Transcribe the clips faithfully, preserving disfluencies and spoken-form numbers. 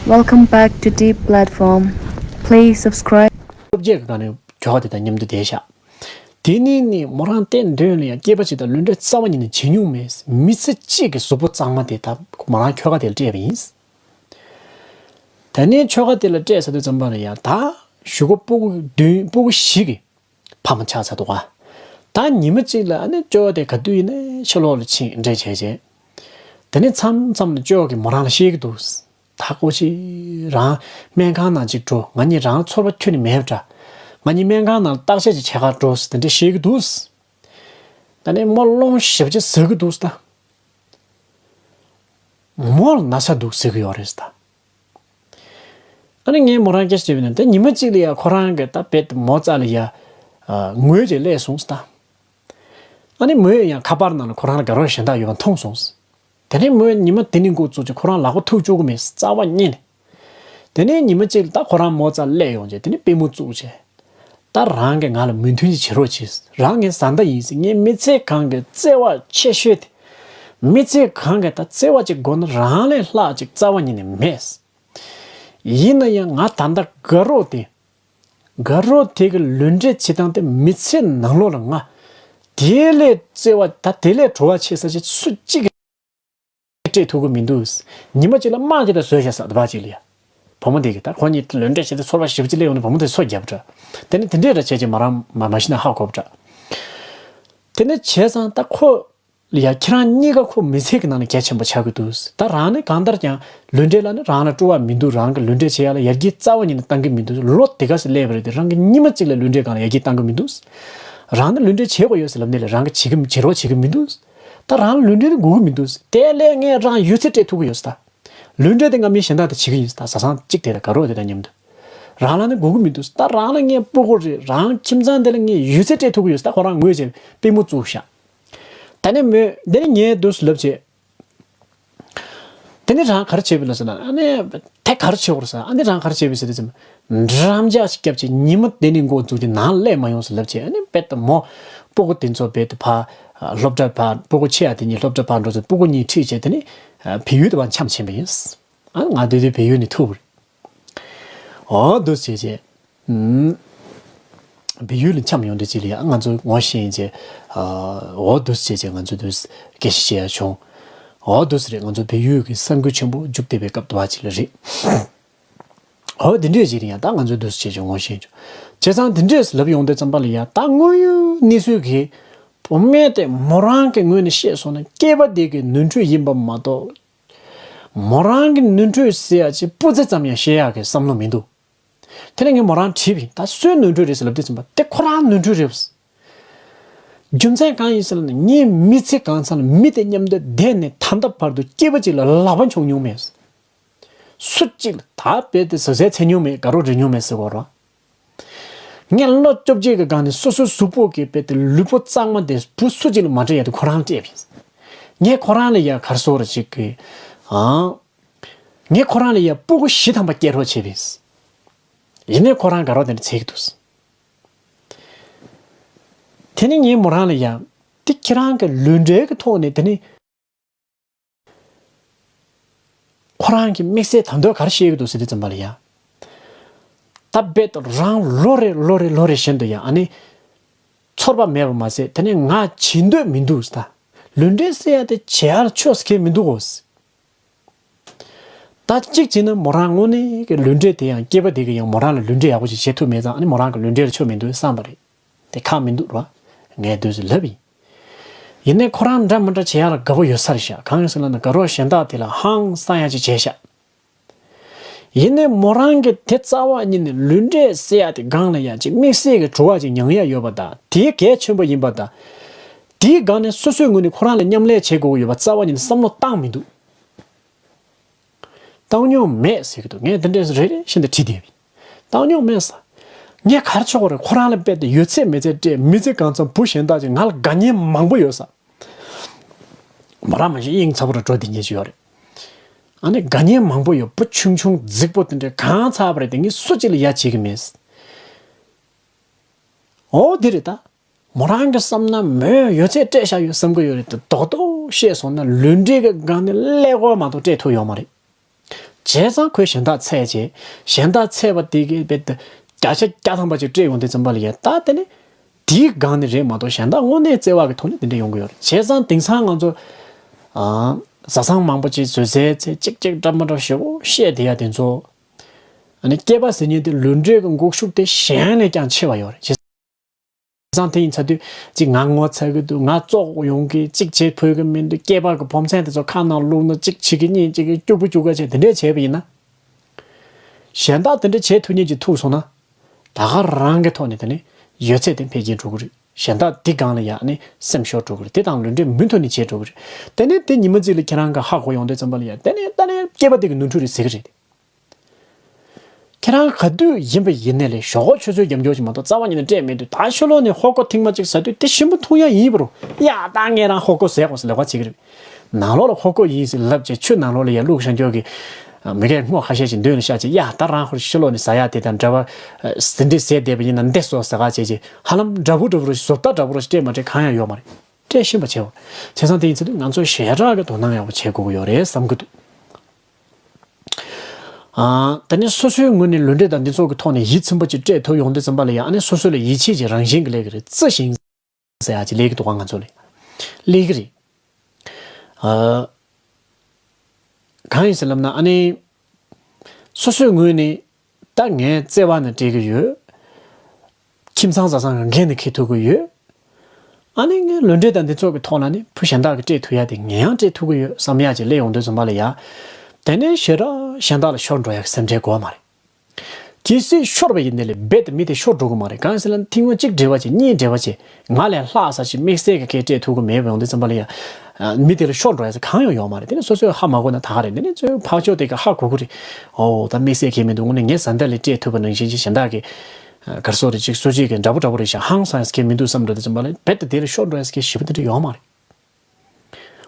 Welcome back to Deep Platform. Please subscribe. སྟོབས་རྒྱལ་གྱི་སྒང་ནས་ཁྱོ་ག་དེ་དང་མཉམ་དུ་བསྡད་ཤག་དེ་ནས་ནི་མོ་རང་དེ་འདོན་ལ་ཡང་སྐྱེས་པ་ཅིག་དང་ལུས་འབྲེལ་རྩ་བ་ཉིད་ནས་བྱེད་མྱོང་མེད། མི་ཚེ་གཅིག་གི་གཟུགས་པོ་གཙང་མ་དེ་ད་མོ་རང་ཁྱོ་ག་དེ་ལ་སྤྲད་པ་ཡིན། དེ་ནས་ཁྱོ་ག་དེ་ལ་སྤྲད་ཚར་དུས་ཙམ་པ་ལ་ཡང་ད་གཞུག་གུ་སྤུ་གུ་བདུན་སྤུ་གུ་བཞི་གི་ཕ་མ་ཆགས་ཚར་འདུག་ག་ད་ཉི་མ་གཅིག་ལ་ཨ་ནི་ཅོ་དེ་ག་དུས་ཡིན་ནའི་ཕྱི་ལོགས་ལ་ཕྱིན་འདྲེ་བྱས་བྱས། དེ་ནས་མཚམས་མཚམས་ལ་ཅོ་གིས་མོ་རང་ལ་བཤད་ཀྱི་འདུག་ད་ཀོ་ཅི། རང་སྨན་ཁང་ནང་ཅིག་འགྲོ། ང་གཉིས་རང་ཚོར་བ་ཁྱོན་ནས་མེད་པ་འདྲ། ང་གཉིས་སྨན་ཁང་ནང་བརྟག་དཔྱད་ཅིག་བྱེད་གར་འགྲོ་ཟེར་དེ་འདྲ་བཤད་ཀྱི་འདུག་ད་ནས་མོ་སློང་ཞེ་པོ་ཅིག་ཟ་གི་འདུག་ད། མོ་ལ་ན་ཚ་འདུག་ཟེར་གི་ཡོད་རེད་ད། ཨ་ནི་ངས་མོ་རང་སྐད་ཆ་བྱས་པ་ཡིན་ན་དེ་ཉི་མ་གཅིག་ལ་ཡ་ཁོ་རང་གི་ད་རྦད་དེ་མོ་རྩ་ལ་ཡ་ངུས་བྱས་སླེབས་སོང་ད། ཨ་ནི་མོས་ཡང་ཁ་པར་ནང་ལ་ཁོ་རང་ལ་དགའ་རོགས་གཞན་དག་ཡོད་པ་མཐོང་སོང་། དེ་ནས་མོས་ཉི་མ་དེ་ནས་འགོ་བཙུགས་ཀྱི་ཁོ་རང་ལག་པ་ཐུག་བཅུག་གི་མེད་རྩ་བ་ཉིད་ནས། དེ་ནས་ཉི་མ་གཅིག་ལ་ད་ཁོ་རང་མོ་རྩ་སླེབས་ཡོང་རྗེས་དེ་ནས་པུས་མོ་བཙུགས་རྗེས། ད་རང་གིས་ང་ལ་མོས་མཐུན་ཅིག་བྱེད་རོགས་གྱིས། རང་ངའི་བཟའ་ཟླ་ཡིན་ཟེར། ངའི་མི་ཚེ་གང་གི་བརྩེ་བ་ཆེ་ཤོས་དེ། མི་ཚེ་གང་གི་ད་བརྩེ་བ་ཅིག་དགོས་ན་རང་ལས་ལྷག་ཅིག་རྩ་བ་ཉིད་ནས་མེད། ཡིན་ན་ཡང་ང་ད་ལྟ་དགའ་རོགས་དེ། དགའ་རོགས་དེ་གི་ལུས་འབྲེལ་བྱེད་སྟངས་དེ་མི་ཚེ་ནང་ལོགས་ལ་ང་དེ་ལས་བརྩེ་བ་ད་དེ་ལས་བྲོ་བ་ཆེ་ས་ཅིག་སུ་གཅིག་གིས་སྤྲད་ཐུབ་ཀྱི་མི་འདུག་ཉི་མ་གཅིག་ལ་དམག་ཅིག་དང་བཟོས་བཞག་ས་དེ་བ་གཅིག་ལ་ཡ། བུ་མོ་དེ་གིས་ད་ཁོ་གཉིས་ལུས་འབྲེལ་བྱེད་དུས་ཚོར་བ་ཞེ་པོ་ཅིག་སླེབས་ཡོང་ནས་བུ་མོ་དེ་སོ་བརྒྱབ་འདྲ། དེ་ནས་དེ་འདྲས་འདྲ་བྱས་ཅིག་མ་རང་མ་མ་ཤི་ན་ཧ་གོ་འདྲ། དེ་ནས་བྱས་ཙང་ད་ཁོ་ལ་ཡ་ཁྱེད་རང་གཉིས་ཀ་ཁོ་མི་ཚེ་གི་ནང་ནས་གལ་ཆེན་པོ་ཆགས་ཀྱི་འདུག་ད་རང་ནི་གང་ལྟར་ཀྱང་ལུས་འབྲེལ་ལ་ནི་རང་ལ་སྤྲོ་བ་མི་འདུག་རང་གི་ལུས་འབྲེལ་བྱེད་ཡ་ལ་ཡར་རྒྱས་རྩ་བ་ཉིད་ནས་བཏང་གི་མི་འདུག་ལོ་དེ་ག་ཚོད་སླེབས་པ་རེད་དེ་རང་གི་ཉི་མ་གཅིག་ལ་ལུས་འབྲེལ་སྒང་ལ་ཡར་རྒྱས་བཏང་གི་མི་འདུག་རང་ནི་ལུས་འབྲེལ་བྱེད་དགོས་ཡོད་ཟེར་ལབ་ནས་ལས་རང་གི་བྱེད་ཀྱི་བྱེད་རོགས་བྱེད་ཀྱི་མི་འདུག་ད་རང་ལ་ལུས་འབྲེལ་ནི་དགོས་ཀྱི་མི་འདུག་དེ་ལས་ངས་རང་ཡོད་ཚད་སྤྲད་ཐུབ་ཀྱི་ཡོད་ཟེར་ད། ལུས་འབྲེལ་དེ་ང་མི་གཞན་དག་དང་བྱེད་ཀྱི་ཡིན་ཟེར་ད། བཟའ་ཚང་གཅིག་དེ་དང་དགའ་རོགས་དེ་དང་མཉམ་དུ། རང་ལ་ནི་དགོས་ཀྱི་མི་འདུག་ད་རང་ལ་ངས་སྤུ་གུ་རེད། རང་ཁྱིམ་ཚང་དེ་ལ་ངས་ཡོད་ཚད་སྤྲད་ཐུབ་ཀྱི་ཡོད་ཟེར་ད། ཁོ་རང་ངུས་བྱས་པུས་མོ་བཙུགས་བཞག་ད་ནི་མོས་དེ་ནི་ངའི་འདུག་ལབ་བྱས། དེ་ནི་རང་ག་རེ་བྱས་པ་ལ་ཟེར་ན་ཨ་ནི། དེ་ག་རེ་བྱེད་དགོས་རེད་ཟེར། ཨ་ནི་རང་ག་རེ་བྱས་པ་ཟེར་དུས་ཙམ། འགྲམ་ལྕག་ཅིག་བརྒྱབ་བྱས་ཉི་མ་དེ་ནས་འགོ་བཙུགས་ཏེ་ནང་སླེབས་མ་ཡོང་ཟེར་ལབ་བྱས། ཨ་ནི་རྦད་དེ་མོ་སྤུ་གུ་དེ་ཚོ་རྦད་དེ་ཕར་སློབ་གྲྭ་ཕར་སྤུ་གུ་ཆེ་ཡ་དེ་གཉིས་སློབ་གྲྭ་ཕར་འགྲོ་ཚེ་སྤུ་གུ་གཉིས་ཁྲིད་བྱས་དེ་ནི་བལ་ཡུལ་དུ་ཕར་འཁྱམས་ཕྱིན་པ་ཡིན། ཨ་ང་དེ་དུས་བལ་ཡུལ་ནས་ཐུག་པ་རེད། འོ་འདུག་བྱས་བྱས། ཨུམ། བལ་ཡུལ་ལ་འཁྱམས་ཡོང་དུས་ཅིག་ལ་ཡ་ང་ཚོ་ངོ་ཤེས་བྱས། ཨ། འོ་འདུག་བྱས་བྱས་ང་ཚོ་འདུག་སྐད་ཆ་བཤད་ཡ་བྱུང་། འོ་འདུག་རེད། ང་ཚོ་བལ་ཡུལ་གྱི་གསར་འགོད་ཆེན་པོ་མཇུག་བསྡད་པའི་སྐབས་དུ་བ་ཅིག་ལ་རེད། འོ་འདི་འདྲས་ཅིག་ལ་ཡ་ད་ང་ཚོ་འདུག་བྱས་བྱས་ངོ་ཤེས་བྱུང་། བྱས་ཙང་འདི་འདྲས་ལབ་ཡོང་དུས་ཙམ་པ་ལ་ཡ་ད་དངོས་ཡོད་གནས་ཚུལ་གྱི་བུ་མེད་དེ་མོ་རང་གི་ངོས་ནས་བཤད་སོང་ན་སྐྱེས་པ་དེ་གི་ནོར་འཁྲུལ་ཡིན་པ་མ་གཏོགས། མོ་རང་གི་ནོར་འཁྲུལ་ཟེར་ཡ་ཅིག་སྤུ་རྩེ་ཙམ་ཡང་བཤད་ཡག་གི་བསམ་བློ་མི་འདུག་དེ་ནས་ངས་མོ་རང་དྲིས་པ་ཡིན། ད་སུའི་ནོར་འཁྲུལ་རེད་ཟེར་ལབ་དུས་ཙམ་པ་དེ་ཁོ་རང་ནོར་འཁྲུལ་རེད། རྒྱུ་མཚན་གང་ཡིན་ཟེར་ན་ངའི་མི་ཚེ་གང་ཚང་ལ་མི་དེ་མཉམ་དུ་བསྡད་ནས་ད་ལྟ་བར་དུ་སྐྱེས་པ་གཅིག་ལ་ལག་པ་མཆོང་མྱོང་མེད། སུ་གཅིག་ལ་ད་རྦད་དེ་ཟ་ཟས་འཚོལ་མྱོང་མེད། དགའ་རོགས་འགྲིག་མྱོང་མེད་ཟེར་གོ་ར། ངས་ལོ་བཅོ་བརྒྱད་ཀྱི་སྒང་ནས་སོ་སོའི་གཟུགས་པོ་གི་རྦད་དེ་ལུས་པོ་གཙང་མ་དེ་བུ་སུ་གཅིག་ལ་མ་སྤྲད་ཡ་དེ་ཁོ་རང་སྤྲད་པ་ཡིན། ངས་ཁོ་རང་ལ་ཡ་གར་སོ་ར་ཅིག་གི་ཨང་། ངས་ཁོ་རང་ལ་ཡ་སྤུ་གུ་བཞི་ཐམ་པ་སྐྱེ་རོགས་བྱས་པས། ཡིན་ནའི་ཁོ་རང་དགའ་རོགས་དེ་འདྲ་བྱེད་ཀྱི་འདུག་དེ་ནི་ངས་མོ་རང་ལ་ཡ། དེ་ཁྱེད་རང་གི་ལུས་འབྲེལ་གྱི་ཐོག་ནས་དེ་ནི། ཁོ་རང་གི་དམིགས་བསལ་དང་དོད་ག་རེ་བཤད་ཀྱི་འདུག་ཟེར་དུས་ཙམ་པ་ལ་ཡ། ད་རྦད་དེ་རང་ལོ་རེ་ལོ་རེ་ལོ་རེ་བཞིན་དུ་ཡ་ཨ་ནི། ཚོར་བ་མེད་པ་མ་ཟད་དེ་ནས་ང་བྱེད་འདོད་མི་འདུག་ཟེར། ད་ལུས་འབྲེལ་ཟེར་ཡ་དེ་བྱེད་ཡ་ལ་ཆོས་ཟེར་མཁན་མི་འདུག་གོ། ད་གཅིག་བྱས་ན་མོ་རང་དངོས་གནས་ཀྱི་ལུས་འབྲེལ་དེ་ཡང་སྐྱེས་པ་དེ་གིས་ཡང་མོ་རང་ལ་ལུས་འབྲེལ་ཡག་པོ་ཞིག་བྱེད་ཐུབ་མེད་ཙང་ཨ་ནི་མོ་རང་གི་ལུས་འབྲེལ་ལ་ཆོ་མི་འདུག་བསམ་པ་རེད། དེ་ཁག་མི་འདུག་ར། ངས་དུས་སུ་ལབ་ཡིན། ཡིན་ནའི་ཁོ་རང་འདྲ་མི་འདྲ་བྱེད་ཡ་ལ་དགའ་པོ་ཡོད་ས་རེད་ཤག་གང་ཡིན་ཟེར་ན་དགའ་རོགས་གཞན་དག་དེ་ལ་ཧང་སང་ཡ་ཅིག་བྱས་ཤག་ཡིན་ནའི་མོ་རང་གི་དེ་རྩ་བ་ཉིད་ནས་ལུས་འབྲེལ་ཟེར་ཡ་དེ་སྒང་ལ་ཡ་ཅིག་དམིགས་བསལ་གྱི་བྲོ་བ་ཅིག་མྱང་ཡ་ཡོད་པ་དང་དེ་གལ་ཆེན་པོ་ཡིན་པ་དང་། དེའི་སྒང་ནས་སོ་སོའི་ངོས་ནས་ཁོ་རང་ལ་མཉམ་ལས་བྱེད་དགོས་ཀྱི་ཡོད་པ་རྩ་བ་ཉིད་ནས་བསམ་བློ་བཏང་མི་འདུག་བཏང་མྱོང་མེད་ཟེར་གྱི་འདུག་ངས་འདི་འདྲས་རེ་རེ་བཞིན་དུ་དྲིས་བསྡད་པས། བཏང་མྱོང་མེད་ཟེར། ངས་ག་རེ་ཆོག་གི་རེད། ཁོ་རང་ལ་རྦད་དེ་ཡོད་ཚད་མེད་ཚད་སྤྲད། མི་ཚེ་གང་ཚང་བུ་གཞན་དག་ཅིག་ང་ལ་དགའ་ཉེ་མང་པོ་ཡོད་ས། མོ་རང་མ་གཞི་དབྱིངས་ཚ་པོ་རུ་འགྲོ་བསྡད་མཁན་ཅིག་ཡོད་རེད། ཨ་ནི་དགའ་ཉེ་མང་པོ་ཡོད། བུ་ཆུང་ཆུང་རྫིག་པོ་དེ་འདྲས་གང་ཚར་བ་རེད་དེ་ངས་སུ་གཅིག་ལ་ཡ་བྱེད་ཀྱི་མེད། འོ་དེ་རེད་ད། མོ་རང་གི་བསམ་ན་མོས་ཡོད་ཚད་སྤྲད་བཞག་ཡོད་བསམ་གི་ཡོད་རེད་དེ་རྡོག་རྡོག་བཤད་སོང་ན་ལུས་འབྲེལ་གྱི་སྒང་ནས་ཀླད་ཀོར་མ་གཏོགས་སྤྲད་ཐུབ་ཡོད་མ་རེད། བྱས་ཙང་ཁོས་གཞན་དག་འཚོལ་བྱས། གཞན་དག་འཚོལ་བ་དེ་གིས་རྦད་དེ་བརྒྱ་ཆ་བརྒྱ་ཐམ་པ་ཅིག་སྤྲད་ཡོང་དུས་ཙམ་པ་ལ་ཡ། ད་དེ་ནི་དེའི་སྒང་ནས་རེད་མ་གཏོགས་གཞན་དག་དངོས་གནས་བརྩེ་བ་གི་ཐོག་ནས་དེ་འདྲ་ཡོང་གི་ཡོད་རེད། བྱས་ཙང་དེང་སང་ང་ཚོ་ཨ། བཟའ་ཚང་མང་པོ་ཅིག་བཟོས་ཚེ་ཚེ་གཅིག་གཅིག་འདྲ་མ་འདྲ་ཞེ་པོ་བཤད་བསྡད་ཡ་དེ་ཚོ། ཨ་ནི་སྐྱེས་པ་ཟེར་མཁན་དེ་ལུས་འབྲེལ་གྱི་འགུག་ཤུགས་དེ་གཞན་ལས་ཀྱང་ཆེ་བ་ཡོད་རེད། བྱས་ཙང་དེ་ཡིན་ཚར་དུས་ཅིག་ང་ངོ་ཚ་གི་འདུག་ང་བཙོག་ཡོང་གི། ཅིག་བྱེད་ཕོད་ཀྱི་མི་འདུག་སྐྱེས་པ་གི་ཕོ་མཚན་དེ་ཚོ་ཁ་ནང་བླུགས་ན་ཅིག་བྱེད་ཀྱི་གཉིས་ཅིག་གི་སྐྱུག་པོ་སྐྱུག་ག་བྱས་དེ་འདྲས་བྱས་པ་ཡིན་ན། གཞན་དག་དེ་འདྲས་བྱེད་ཐུབ་མཁན་ཅིག་ཐུག་སོང་ན། ད་ག་རང་གི་ཐོག་ནས་དེ་ནི་ཡོད་ཚད་དེ་འཕེལ་རྒྱས་འགྲོ་གི་རེད། གཞན་དག་འདི་སྒང་ལ་ཡ་ནི་སེམས་ཤོར་འགྲོ་གི་རེད། དེ་དང་ལུས་འབྲེལ་མུ་མཐུད་ནས་བྱེད་འགྲོ་གི་རེད། དེ་ནས་དེ་ཉི་མ་གཅིག་ལ་ཁྱེད་རང་གི་ཧ་གོ་ཡོང་དུས་ཙམ་པ་ལ་ཡ། དེ་ནས་ད་ནི་སྐྱེས་པ་དེ་གི་ནོར་འཁྲུལ་རེད་ཟེར་གི་རེད། ཁྱེད་རང་ག་དུས་ཡིན་པ་ཡིན་ནའི་ལས། ཞོག་ཁོག་ཆུ་ཚོད་རྒྱབ་སྐྱོར་ཅིག་མ་གཏོགས་རྩ་བ་ཉིད་ནས་སྤྲད་མེད་དུས། ད་ཕྱི་ལོགས་ནས་ཧོ་ཀོ་ཐེངས་མ་གཅིག་ཟ་དུས་དེ་ཞིམ་པོ་འཐུང་ཡ་ཡིན་པ་རུ། ཡ་ད་ངས་རང་ཧོ་ཀོ་ཟས་གོ་ཟེར་ལབ་པ་བྱེད་ཀྱི་རེད། ནང་ལོགས་ལ་ཧོ་ཀོ་ཡིན་ཟེར་ལབ་བྱས་ཆུ་ནང་ལོགས་ལ་ཡར་བླུགས་བཞག་རྒྱུ་གི། མི་གས་སྔོ་ཁ་ཤས་ཅིག་མདུན་ལ་བཞག་བྱས། ཡ་ད་རང་ཧོར་ཕྱི་ལོགས་ནས་ཟ་ཡ་དེ་དང་འདྲ་བ། ཟིན་བྲིས་ཟས་བསྡད་པ་ཡིན་ན་འདི་སོ་ཟ་ག་བྱས་བྱས། ཧ་ལམ་འདྲ་པོ་འདྲ་པོ་རུ། བཟོ་ལྟ་འདྲ་པོ་རུ་སྤྲད་མ་སྤྲད་གང་ཡང་ཡོད་མ་རེད། སྤྲད་ཤེས་པ་བྱེད་འོ། བྱས་ཙང་དེ་ཡིན་ཚེ་དུས་ང་ཚོ་ཞེ་དྲག་གི་དོ་སྣང་ཡག་པོ་བྱེད་དགོས་ཀྱི་ཡོད་རེད་བསམ་གྱི་འདུག་ཨ། ད་ནི་སོ་སོའི་ངོས་ནས་ལུས་འབྲེལ་དང་འདི་ཚོ་གི་ཐོག་ནས་ཡིད་ཚིམ་པོ་ཅིག་སྤྲད་ཐུབ་ཡོང་དུས་ཙམ་པ་ལ་ཡ། ཨ་ནི་སོ་སོ་ལ་ཡིད་ཆེས་ཀྱི་རང་བཞིན་གྱི་སླེབས་ཀྱི་རེད། བརྩི་ཞིང་ཟེར་ཡ་ཅིག་སླེབས་ཀྱི་འདུག་ག་ང་ཚོ་ལ་སླེབས་ཀྱི་རེད། ཨ། གང་ཡིན་ཟེར་ལབ་ན། ཨ་ནི་སོ་སོའི་ངོས་ནས་ད་ངས་བརྩེ་བ་ནི་སྤྲད་ཀྱི་ཡོད། ཁྱིམ་ཚང་བཟའ་ཚང་གི་འགན་ནི་འཁྱེར་ཐུབ་ཀྱི་ཡོད། ཨ་ནི་ངས་ལུས་འབྲེལ་དང་འདི་ཚོ་གི་ཐོག་ལ་ནི་བུ་གཞན་དག་གིས་སྤྲད་ཐུབ་ཡ་དེ་ངས་ཡང་སྤྲད་ཐུབ་ཀྱི་ཡོད་བསམ་ཡ་ཅིག་སླེབས་ཡོང་དུས་ཙམ་པ་ལ་ཡ། དེ་ནས་ཞེ་དྲག་གཞན་དག་ལ་ཤོར་འགྲོ་ཡ་གི་སེམས་ཁྲལ་དགོས་མ་རེད། གལ་སྲིད་ཤོར་བ་ཡིན་ནའི་ལས་རྦད་དེ་མི་དེ་ཤོར་འགྲོ་གི་མ་རེད། གང་ཡིན་ཟེར་ན་ཐེངས་མ་གཅིག་འབྲེལ་བ་བྱས། གཉིས་འབྲེལ་བ་བྱས། ང་ལས་ལྷག་ས་ཞིག་དམིགས་བསལ་གྱི་སྐད་སྤྲད་ཐུབ་ཀྱི་མེད་པ་ཡོང་དུས་ཙམ་པ་ལ་ཡ། མི་དེ་ལ་ཤོར་འགྲོ་ཡ་ས་གང་ཡང་ཡོད་མ་རེད། དེ་ནི་སོ་སོས་ཧ་མ་གོ་ན་ད་ག་རེད། དེ་ནི་ཚོའི་ཕར་ཕྱོགས་དེ་ག་ཧ་གོ་གི་རེད། ཨོ་ད་དམིགས་བསལ་གང་ཡང་མི་འདུག་དངོས་གནས་ངས་བཟའ་ཟླ་ལ་སྤྲད་ཐུབ་པ་ནང་བཞིན་ཅིག་གཞན་དག་གིས་ག་རེ་ཟེར་རེད། ཅིག་སོ་སོ་གི་འདྲ་པོ་འདྲ་པོ་རེད་ཤག་ཧང་སང་ཡ་ས་གང་ཡང་མི་འདུག་བསམ་འགྲོ་དུས་ཙམ་པ་ལ་རྦད་དེ་དེ་ལ་ཤོར་འགྲོ་ཡ་ས་གང་ཞེ་པོ་དེ་འདྲ་ཡོད་མ་རེད།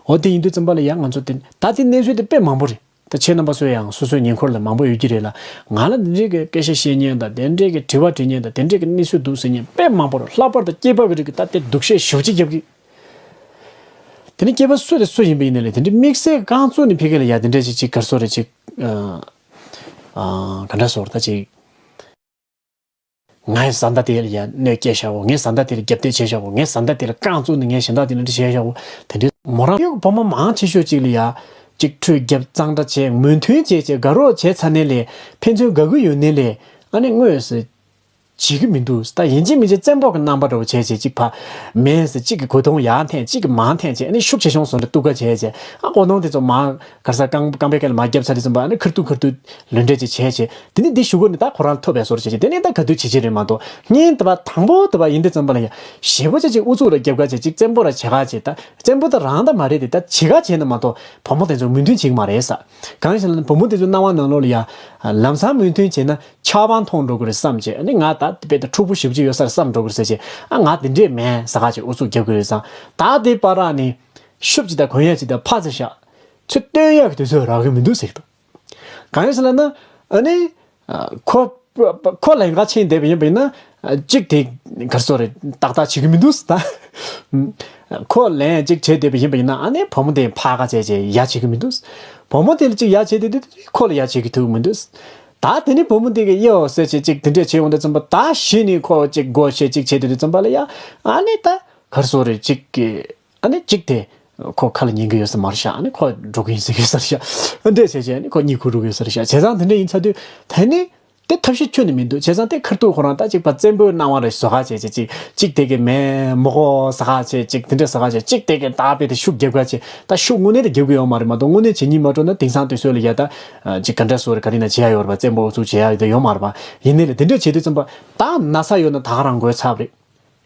འོ་དེ་ཡིན་དུས་ཙམ་པ་ལ་ཡང་ང་ཚོ་དེ་ད་དེ་གནས་ཚུལ་དེ་དཔེ་མང་པོ་རེད། ད་ཁྱེད་རྣམ་པ་ཚོ་ཡང་སོ་སོའི་ཉེ་འཁོར་ལ་མང་པོ་ཡོད་ཀྱི་རེད་ལ། ང་ལ་འདི་འདྲའི་གི་སྐད་ཆ་བཤད་མཁན་དང་། དེ་འདྲའི་གི་དྲི་བ་དྲི་མཁན་དང་། དེ་འདྲའི་གི་གནས་ཚུལ་འདུག་ཟེར་མཁན་དཔེ་མང་པོ་རེད། ལྷག་པར་དུ་སྐྱེས་པ་གི་རིགས་ཀྱི་ད་དེ་སྡུག་བཤད་ཞེ་པོ་ཅིག་རྒྱབ་ཀྱི། དེ་ནི་སྐྱེས་པ་སུ་དེ་སུ་ཡིན་པ་ཡིན་ནའི་ལས། དེ་འདྲའི་དམིགས་བསལ་རྐང་བཙུགས་ནས་ཕ་གི་ལ་ཡ་དེ་འདྲའི་ཅིག་ཅིག་ག་རེ་ཟེར་རེད། ཅིག་ཨ་ཨ་ག་འདྲ་ཟེར་ད་ཅིག་ངའི་བཟའ་ཟླ་དེ་ལ་ཡ་གནོད་སྐྱེལ་བཞག་གོ། ངའི་བཟའ་ཟླ་དེ་ལ་རྒྱབ་གཏད་བྱས་བཞག་གོ། ངའི་བཟའ་ཟླ་དེ་ལ་རྐང་བཙུགས་ནས་ངས་གཞན་དག་དེ་ལ་འདི་བྱས་བཞག་གོ། དེ་འདྲའི་མོ་རང་ཡོད་བུ་མོ་མང་ཆེ་ཤོས་ཅིག་ལ་ཡ་ཅིག་ཁྲོས་རྒྱབ། གཙང་སྦྲ་བྱས། མོས་མཐུན་བྱས་བྱས། དགའ་རོགས་བྱས་ཚར་ནས་ལས་ཕན་ཚུན་དགའ་གི་ཡོད་ནའི་ལས། ཨ་ནི་དངོས་སུ་བྱེད་ཀྱི་མི་འདུག་ད་ཡིན་གཅིག་མིན་གཅིག་བཙན་པོ་གི་རྣམ་པ་འདྲ་བོ་བྱས་བྱས། གཅིག་ཕ་མེད་ཟེར། གཅིག་གི་གོས་ཐུང་ཡར་འཐེན། གཅིག་གི་མར་འཐེན་བྱས། ཨ་ནི་ཤུགས་ཆེ་ཆུང་བཟོ་འདྲ་གཏུག་ག་བྱས་བྱས། ཨ་གོས་ཐུང་དེ་ཚོ་མར་ག་རེ་ཟེར། རྐང་རྐང་པའི་སྐེ་ལ་མར་རྒྱབ་ཚར་དུས་ཙམ་པ། ཨ་ནི་ཁུར་ཐུག་ཁུར་ཐུག་ལུས་འབྲེལ་ཅིག་བྱས་བྱས། དེ་ནི་འདི་གཞུག་གུ་ནས་ད་ཁོ་རང་ལ་ཐོབ་པའི་བཟོ་འདྲ་བྱས་བྱས། དེ་ནས་ད་ག་དུས་བྱེད་ཀྱི་རེད་མ་གཏོགས། སྔོན་དེ་བ་དང་པོ་དེ་བ་ཡིན་དུས་ཙམ་པ་ལ་ཡ་ཞེ་པོ་ཅིག་ཅིག་ཨུ་ཚུགས་ར་རྒྱབ་ག་བྱས། ཅིག་བཙན་པོ་ར་བྱེད་ག་བྱས། ད་བཙན་པོ་ད་རང་ད་མ་རེད་དེ། ད་བྱེད་ག་བྱས་ན་མ་གཏོགས་བུ་མོ་དེ་ཚོ་མོས་མཐུན་བྱེད་ཀྱི་མ་རེད་ས། གང་ཡིན་ཟེར་ན་བུ་མོ་དེ་ཚོའི་སྣང་བ་ནང་ལོགས་ལ་ཡ། ལམ་སང་མོས་མཐུན་བྱས་ན་ཆགས་པ་མཐོང་འགྲོ་གི་རེད་བསམ་བྱས། ཨ་ནི་ང་ད་དཔེ་ད་འཁྲུག་པོ་ཞེ་པོ་ཅིག་ཡོད་ས་རེད་བསམ་འགྲོ་གི་རེད་ཟེར་བྱས། ཨ་ང་དེ་འདྲས་མིན་ཟེར་ག་བྱས་ཨུ་ཚུགས་རྒྱབ་གི་རེད་བསམ། ད་དེ་བར་ནས་ཤུབས་ཅིག་དང་གོན་ཡས་ཅིག་དང་ཕར་ཙམ་བཞག་ཚུར་སྟོན་ཡག་གི་དུས་ཚོད་རག་གི་མི་འདུག་ཟེར་གི་འདུག་གང་ཡིན་ཟེར་ལབ་ན། ཨ་ནི་ཁོ་ཁོ་ལེན་ག་ཕྱིན་བསྡད་པ་ཡིན་པ་ཡིན་ན། གཅིག་དེ་ག་རེ་ཟེར་རེད། ཏག་ཏག་བྱེད་གི་མི་འདུག་ཟེར། ད་ཁོ་ལེན་གཅིག་བྱས་བསྡད་པ་ཡིན་པ་ཡིན་ན། ཨ་ནི་བུ་མོ་དེ་ཕར་ག་བྱས་བྱས་ཡ་བྱེད་གི་མི་འདུག་བུ་མོ་དེ་ལ་གཅིག་ཡ་བྱས་བསྡད་དུས་ཁོ་ལ་ཡ་བྱེད་གི་ཐུབ་གི་མི་འདུག་ད་དེ་ནི་བུ་མོ་དེ་གིས་ཡོ་ཟེར་བྱས་ཅིག་དེ་འདྲས་བྱས་ཡོང་དུས་ཙམ་པ། ད་གཞི་ནས་ཁོ་ཅིག་སྒོ་ཕྱེ་ཅིག་བྱས་བསྡད་དུས་ཙམ་པ་ལ་ཡ། ཨ་ནི་ད་ག་རེ་ཟེར་རེད། ཅིག་གི་ཨ་ནི་གཅིག་དེ་ཁོ་ཁ་ལ་ཉན་གི་ཡོད་ས་མ་རེད་ཤག་ཨ་ནི་ཁོ་འགྲོ་གི་ཡིན་ཟེར་གི་ཡོད་ས་རེད་ཤག་འདྲས་བྱས་བྱས་ཨ་ནི་ཁོ་གཉིད་ཁུག་འགྲོ་གི་ཡོད་ས་རེད་ཤག་བྱས་ཙང་དེ་འདྲས་ཡིན་ཚར་དུས་ད་ནི་དེ་ཐབས་ཤེས་ཁྱོན་ནས་མི་འདུག་བྱས་ཙང་དེ་ཁ་ཐུག་ཁོ་རང་ད་ཅིག་ཕར་བཙན་པོའི་སྣང་བ་རེ་བཟོ་ག་བྱས་བྱས། ཅིག་གཅིག་དེ་གི་མེད་མི་གོ་ཟེར་ག་བྱས། ཅིག་དེ་འདྲས་ཟེར་ག་བྱས། གཅིག་དེ་གི་ད་དཔེ་དེ་ཤུགས་རྒྱབ་ག་བྱས། ད་ཤུགས་དངོས་གནས་དེ་རྒྱབ་གི་ཡོད་མ་རེད་མ་གཏོགས། དངོས་གནས་བྱེད་སྙིང་མ་བྲོ་ན་དེང་སང་དུས་ཚོད་ལ་ཡ་ད་ཅིག་ག་འདྲ་ཟེར་རེད། ག་རེ་ན་བྱེད་ཡ་ཡོད་རེད་པ། བཙན་པོ་ཨུ་ཚུགས་བྱེད་ཡ་ཡོད་ད་ཡོད་མ་རེད་པ། ཡིན་ནའི་ལས་དེ་འདྲས་བྱེད་དུས་ཙམ་པ། ད་ན་ཚ་ཡོད་ན་ད་ག་རང་འགོས་ཚར་བ་རེད།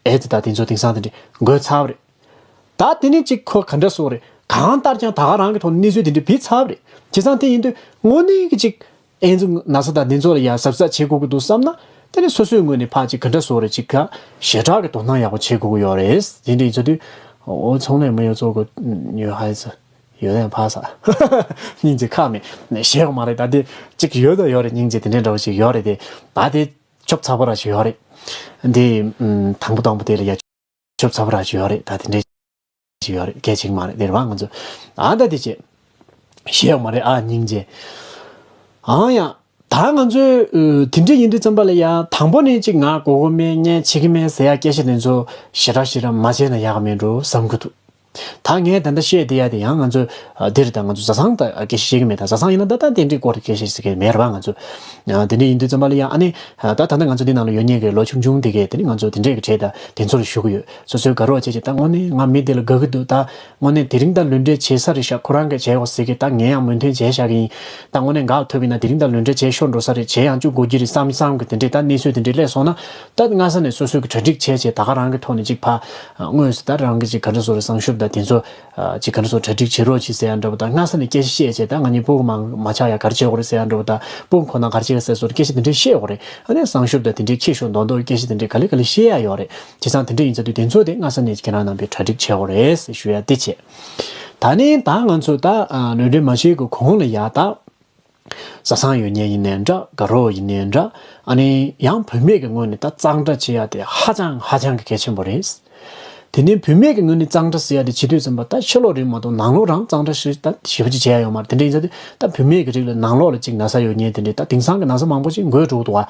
ཨེ་ཙི་ད་དེ་ཚོ་དེང་སང་དེ་འདྲས་འགོས་ཚར་བ་རེད། ད་དེ་ནས་ཅིག་ཁོ་ག་འདྲ་ཟེར་རེད། གང་ལྟར་ཀྱང་ད་ག་རང་གི་ཐོག་ནས་གནས་ཚུལ་དེ་འདྲ་བྱས་ཚར་བ་རེད། བྱས་ཙང་དེ་ཡིན་དུས་དངོས་གནས་ཀྱི་ཅིག་ཨེ་ཙི་ན་ཚ་དང་དེ་ཚོ་ལ་ཡ་གཟབ་གཟབ་བྱེད་དགོས་ཀྱི་འདུག་བསམ་ན། དེ་ནས་སོ་སོའི་ངོས་ནས་ཕར་ཅིག་ག་འདྲ་ཟེར་རེད། ཅིག་ག་ཞེ་དྲག་གི་དོ་སྣང་ཡག་པོ་བྱེད་དགོས་ཀྱི་ཡོད་རེད། དེ་འདྲ་ཡིན་ཚར་དུས། འོ་ཚོང་ལས་མི་ཡོད་ཚོ་གོ་ཉོས་ཧ་ཡ་ཚོ་ཡོད་ཡང་ཕ་ས་སྙིང་རྗེ་ཁག་མེད་ནས་བཤད་ཡོད་མ་རེད། ད་དེ་ཅིག་ཡོད་ད་ཡོད་རེད། སྙིང་རྗེ་དེ་འདྲའི་འདྲ་བོ་ཅིག་ཡོད་རེད་དེ། ད་དེ་ཆོབ་ཚ་པོ་ར་ཅིག་ཡོད་རེད། འདི་ཨམ་དང་པོ་དང་པོ་དེ་ལ་ཡ་ཆོབ་ཚ་པོ་ར་ཅིག་ཡོད་རེད། ད་དེ་འདྲའི་ཅིག་ཡོད་རེད། སྐད་ཅིག་མ་རེད་དེ་རེད་བ། ང་ཚོ་ཨ་ད་དེ་ཅེ་བཤད་ཡོད་མ་རེད། ཨ་སྙིང་རྗེ། ཨང་ཡ། ད་ང་ཚོས་ཨ་དེ་འདྲ་ཡིན་དུས་ཙམ་པ་ལ་ཡ་དང་པོ་ནས་ཅིག་ང་དགོས་ཀྱི་མེད། ངས་བྱེད་ཀྱི་མེད་ཟེར་ཡ་སྐད་ཆ་དེ་ཚོ་ཞེ་དྲག་ཞེ་དྲག་མ་བྱས་ན་ཡག་གི་མེད་འགྲོ་བསམ་གྱི་འདུག་ད་ངས་ད་ལྟ་བཤད་བསྡད་ཡ་དེ་ཡང་ང་ཚོས་ཨ་འདིར་ད་ང་ཚོ་བཟའ་ཚང་ད་སྐད་ཆ་བཤད་ཀྱི་མེད། ད་བཟའ་ཚང་ཡིན་ན་ད་ལྟ་དེ་འདྲའི་སྐོར་གྱི་སྐད་ཆ་ཟེར་གྱི་མེད་རེད་པ། ང་ཚོ་ཨ་དེ་འདྲ་ཡིན་དུས་ཙམ་པ་ལ་ཡ་ཨ་ནི་ཨ་ད་ད་ལྟ་ང་ཚོ་འདི་ནང་ལ་ཡོད་མཁན་གྱི་ལོ་ཆུང་ཆུང་དེ་གས་དེ་ནི་ང་ཚོ་དེ་འདྲས་ཀྱི་གྲས་ད་དེ་ཚོ་ལ་ཞུ་གི་ཡོད། སོ་སོའི་དགའ་རོགས་བྱས་བྱས་ད་དངོས་གནས་ང་མི་དེ་ལ་དགའ་གི་འདུག་ད་དངོས་གནས་དེ་རིང་ད་ལུས་འབྲེལ་བྱེད་ས་རེད་ཤག་ཁོ་རང་གིས་བྱས་འོ་ཟེར་གི་ད་ངས་ཡང་མོས་མཐུན་བྱས་བཞག་གི་ཡིན། ད་དངོས་གནས་འགག་ཐུབ་ཡིན་ན་དེ་རིང་ད་ལུས་འབྲེལ་བྱས་ཤོར་འགྲོ་ས་རེད། བྱས་ཡང་བཅུག་དགོས་ཀྱི་རེད་བསམ་བསམ་གི་དེ་འདྲས་ད་གནས་ཚུལ་དེ་འདྲས་སླེབས་སོང་ན་ད་སྔ་ས་ནས་སོ་སོ་གི་གྲ་སྒྲིག་བྱས་བྱས་ད་ག་རང་གི་ཐོག་ནས་ཅིག་ཕ་དངོས་སུ་ད་རང་གི་ཅིག་ག་འདྲ་བཟོ་རེད། བསམ་ཤུགས་ད་དེ་ཚོ་ཅིག་ག་འདྲ་བཟོ་གྲ་སྒྲིག་བྱེད་རོགས་གྱིས་ཟེར་ཡ་འདྲ་པོ་ད་སྔ་ས་ནས་སྐད་ཆ་བཤད་བྱས་ད་ང་གཉིས་སྤུ་གུ་མ་མ་ཆགས་ཡ་ག་རེ་བྱེད་དགོས་རེད་ཟེར་ཡ་འདྲ་པོ་ད་སྤུ་གུ་ཁོ་ན་ག་རེ་བྱེད་ག་ཟེར་སོ་སྐད་ཆ་དེ་འདྲས་བཤད་དགོས་རེད། ཨ་ནི་བསམ་ཤུགས་ད་དེ་འདྲས་ཁྱི་ཤོག་མདོག་མདོག་སྐད་ཆ་དེ་འདྲས་ག་ལེ་ག་ལེ་བཤད་ཡ་ཡོད་རེད། བྱས་ཙང་དེ་འདྲས་ཡིན་ཚ་དུས་དེ་ཚོ་དེ་སྔ་ས་ནས་ཁྱེད་རང་རྣམ་པས་གྲ་སྒྲིག་བྱེད་དགོས་རེད་ཟེར་ཞུ་ཡ་དེ་བྱས། ད་ནི་ད་ང་ཚོ་ད་ལུས་འབྲེལ་མ་བྱེད་གི་གོང་ལ་ཡ་ད་བཟའ་ཚང་ཡོད་མཁན་ཡིན་ནའི་འདྲ་དགའ་རོགས་ཡིན་ནའི་འདྲ་ཨ་ནི་ཡང་བུད་མེད་ཀྱི་ངོས་ནས་ད་གཙང་སྦྲ་བྱེད་ཡ་དེ་ཧ་ཅང་ཧ་ཅང་གི་གལ་ཆེན་པོ་རེད། དེ་ནས་བུད་མེད་ཀྱི་ངོས་ནས་གཙང་སྦྲ་ཟེར་ཡ་དེ་བྱེད་དུས་ཙམ་པ་ད་ཕྱི་ལོགས་རེད་མ་གཏོགས་ནང་ལོགས་རང་གཙང་སྦྲ་ཞེ་ད་ཞེ་པོ་ཅིག་བྱེད་ཡ་ཡོད་མ་རེད། དེ་འདྲ་ཡིན་ཙང་དེ་ད་བུད་མེད་ཀྱི་རིགས་ལ་ནང་ལོགས་ལ་ཅིག་ན་ཚ་ཡོད་མཁན་དེ་འདྲས་ད་དེང་སང་གི་ན་ཚ་མང་པོ་ཅིག་འགོས་འགྲོ་གི་འདུག་བ།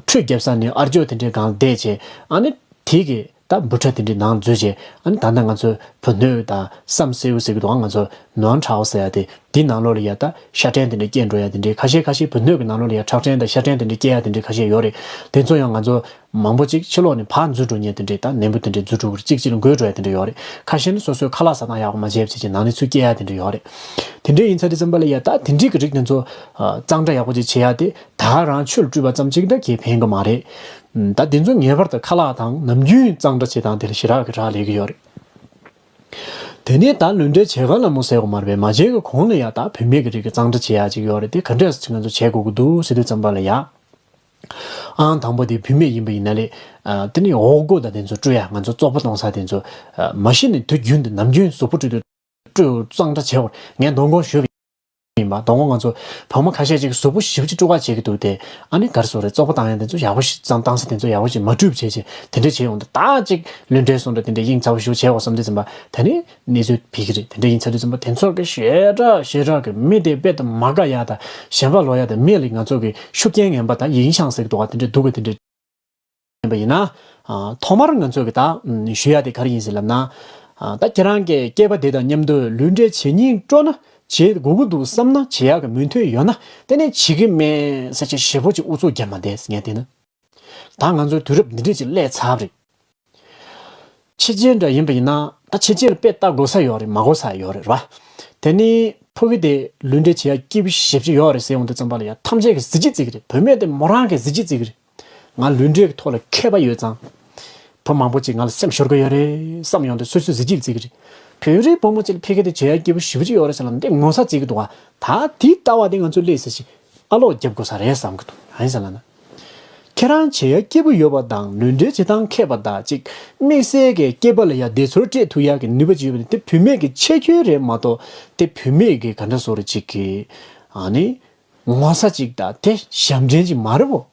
ཁྲུས་བརྒྱབ་ས་ནས་ཨར་ཅོ་དེ་འདྲས་སྒང་བསྡད་བྱས་ཨ་ནི་དེ་གི་ད་འབུ་ཕྲ་དེ་འདྲས་ནང་འཛུལ་བྱས་ཨ་ནི་ད་ལྟ་ང་ཚོ་བུ་སྣོད་དང་བསམ་སེའུ་ཟེར་གི་འདུག་ང་ཚོ་ནོན་ཁྲའོ་ཟེར་ཡ་དེ་དེ་ནང་ལོགས་ལ་ཡ་ད་ཤ་སྐྲན་དེ་འདྲས་སྐྱེས་འགྲོ་ཡ་དེ་འདྲས་ཁ་ཤས་ཁ་ཤས་བུ་སྣོད་ཀྱི་ནང་ལོགས་ལ་ཡ་ཁྲག་སྐྲན་དང་ཤ་སྐྲན་དེ་འདྲས་སྐྱེ་ཡ་དེ་འདྲས་ཁ་ཤས་ཡོད་རེད། དེ་ཚོ་ཡང་ང་ཚོ་མང་པོ་ཅིག་ཕྱི་ལོགས་ནས་ཕར་འཛུལ་འགྲོ་མཁན་དེ་འདྲས་ད་ནད་འབུ་དེ་འདྲས་འཛུལ་འགྲོ་གི་རེད། གཅིག་གཅིག་ལ་འགོས་འགྲོ་ཡ་དེ་འདྲས་ཡོད་རེད། ཁ་ཤས་ནི་སོ་སོའི་ཁ་ལག་ཟ་སྟངས་ཡག་པོ་མ་བྱས་པ་བྱས་ཀྱི་ནང་ནས་ཚུར་སྐྱེ་ཡ་དེ་འདྲས་ཡོད་རེད། དེ་འདྲས་ཡིན་ཚ་དེ་ཙམ་པ་ལ་ཡ་ད་དེ་འདྲས་ཀྱི་རིགས་དེ་ཚོ་གཙང་སྦྲ་ཡག་པོ་ཅིག་བྱེད་ཡ་དེ་ད་རང་ཆུ་ལ་བཀྲུས་པ་ཙམ་ཅིག་ད་གས་ཕན་གི་མ་རེད། ད་དེ་ཚོ་ངེས་པར་དུ་ཁ་ལག་དང་ནམ་རྒྱུན་གཙང་སྦྲ་བྱེད་སྟངས་དེ་ལ་ཞེ་དྲག་གི་རག་ལས་ཀྱི་ཡོད་རེད། དེ་ནས་ད་ལུས་འབྲེལ་བྱེད་ག་ལ་མོ་ཟེར་གོ་མ་རེད་པས། མ་བྱེད་གི་གོང་ལ་ཡ་ད་བུད་མེད་ཀྱི་རིགས་ཀྱི་གཙང་སྦྲ་བྱེད་ཡ་ཅིག་ཡོད་རེད། དེ་ག་འདྲས་སེ་ང་ཚོ་བྱེད་དགོས་ཀྱི་འདུག་ཟེར་དུས་ཙམ་པ་ལ་ཡ། ཨང་དང་པོ་དེ་བུད་མེད་ཡིན་པ་ཡིན་ན་ལས། ཨ་དེ་ནས་འོག་སྒོ་དང་དེ་ཚོ་བཀྲུ་ཡ་ང་ཚོ་བཙོག་པ་གཏོང་ས་དེ་ཚོ། ཨ་མ་གཞི་ནས་དུས་རྒྱུན་དུ་ནམ་རྒྱུན་གཟུགས་པོ་བཀྲུ་དུས་བཀྲུ་གཙང་སྦྲ་བྱེད་དགོས། ངས་མདང་དགོང་ཞུས་པ་ཡིན་པ། མདང་དགོང་ང་ཚོ་བུ་མོ་ཁ་ཤས་ཅིག་གཟུགས་པོ་ཞེ་པོ་ཅིག་བཀྲུ་ག་བྱེད་ཀྱི་འདུག་སྟེ། ཨ་ནི་ག་རེ་ཟེར་རེད། བཙོག་པ་བཏང་ཡ་དེ་ཚོ་ཡག་པོ་ཞིག་གཙང་བཏང་ས་དེ་ཚོ་ཡག་པོ་ཞིག་མ་བཀྲུས་བྱས་བྱས་དེ་འདྲས་བྱས་ཡོང་དུས་ད་ཅིག་ལུས་འབྲེལ་སོང་འདྲ་དེ་འདྲས་དབྱིངས་ཚ་པོ་ཞིག་བྱས་འོ་བསམ་དུས་ཙམ་པ་དེ་ནི། གནས་ཚུལ་ཕིག་གི་རེད། དེ་འདྲ་ཡིན་ཚ་དུས་ཙམ་པ་དེ་ཚོ་གི་ཞེ་དྲག་ཞེ་དྲག་གི་མི་དེ་དཔེ་དང་མ་དགའ་ཡ་དང་ཞེན་པ་ལོག་ཡ་དང་མི་ལ་ང་ཚོ་གི་ཤུགས་རྐྱེན་ངན་པ་དང་ཡིན་ཤང་ཟེར་གི་འདུག་ག་དེ་འདྲ་འདུག་གི་དེ་འདྲ་ཡིན་པ་ཡིན་ན། ཨ་ཐོག་མར་ང་ཚོ་གི་ད་ཞུ་ཡ་དེ་ག་རེ་ཡིན་ཟེར་ལབ་ན། ཨ་ད་ཁྱེད་རང་གི་སྐྱེས་པ་དེ་དང་མཉམ་དུ་ལུས་འབྲེལ་བྱེད་སྙིང་བྲོ་ན་བྱེད་དགོས་ཀྱི་འདུག་བསམ་ན་བྱེད་ཡག་གི་མོས་མཐུན་ཡོད་ན་དེ་ནས་བྱེད་ཀྱི་མེད་ཟེར་ཆེད་ཞེ་པོ་ཅིག་ཨུ་ཚུགས་རྒྱབ་མ་བསྡད་ཟེར་ངས་བལྟས་ན། ད་ང་ཚོའི་དུས་རབས་འདི་འདྲས་ཅིག་སླེབས་ཚར་བ་རེད། ཕྱི་རྒྱལ་འདྲ་ཡིན་པ་ཡིན་ན་ད་ཕྱི་རྒྱལ་ལ་དཔེ་ལྟ་དགོས་ས་ཡོད་རེད། མ་དགོས་ས་ཡོད་རེད་ར། དེ་ནི་ཕ་གི་དེ་ལུས་འབྲེལ་བྱེད་ཡ་སྐྱིད་པོ་ཞེ་པོ་ཅིག་ཡོད་རེད་ཟེར་ཡོང་དུས་ཙམ་པ་ལ་ཡ་ཐམས་ཅད་ཀྱིས་གཟི་བརྗིད་བརྩི་གི་རེད། བུད་མེད་དེ་མོ་རང་གིས་གཟི་བརྗིད་བརྩི་གི་རེད། ང་ལུས་འབྲེལ་གྱི་ཐོག་ལ་མཁས་པ་ཡོད་ཙང་། བུ་མང་པོ་ཅིག་ང་ལ་སེམས་ཤོར་གི་ཡོད་རེད་བསམ་ཡོང་དུས་སོ་སོས་གཟི་བརྗིད་བརྩི་གི་རེད། བོད་རིགས་བུ་མོ་ཅིག་ལ་ཕ་གི་དེ་བྱེད་ཡ་སྐྱིད་པོ་ཞེ་པོ་ཅིག་ཡོད་རེད་ཟེར་ལ་འདི་ངོ་ཚ་བརྩི་གི་འདུག་ག་ད་དེའི་ལྟ་བ་དེ་ང་ཚོས་སླེབས་ཟེར་ཞིག་ཨ་ལོག་རྒྱབ་དགོས་ས་རེད་བསམ་གི་འདུག་ཨ་ཡིན་ཟེར་ལབ་ན། ཁྱེད་རང་བྱེད་ཡ་སྐྱིད་པོ་ཡོད་པ་དང་ལུས་འབྲེལ་བྱེད་སྟངས་མཁས་པ་དང་གཅིག་དམིགས་བསལ་གྱི་སྐྱེས་པ་ལ་ཡ་བདེ་ཚོར་སྤྲད་ཐུབ་ཡ་གི་ནུས་པ་ཅིག་ཡོད་པ་དེ་དེ་བུད་མེད་ཀྱི་ཁྱད་ཆོས་རེད་མ་གཏོགས་དེ་བུད་མེད་ཀྱི་ག་འདྲ་བཟོ་རེད་ཅིག་གི་ཨ་ནི་ངོ་ཚ་ཅིག་དང་དེ་ཞབས་འདྲེན་ཅིག་མ་རེད་བོ།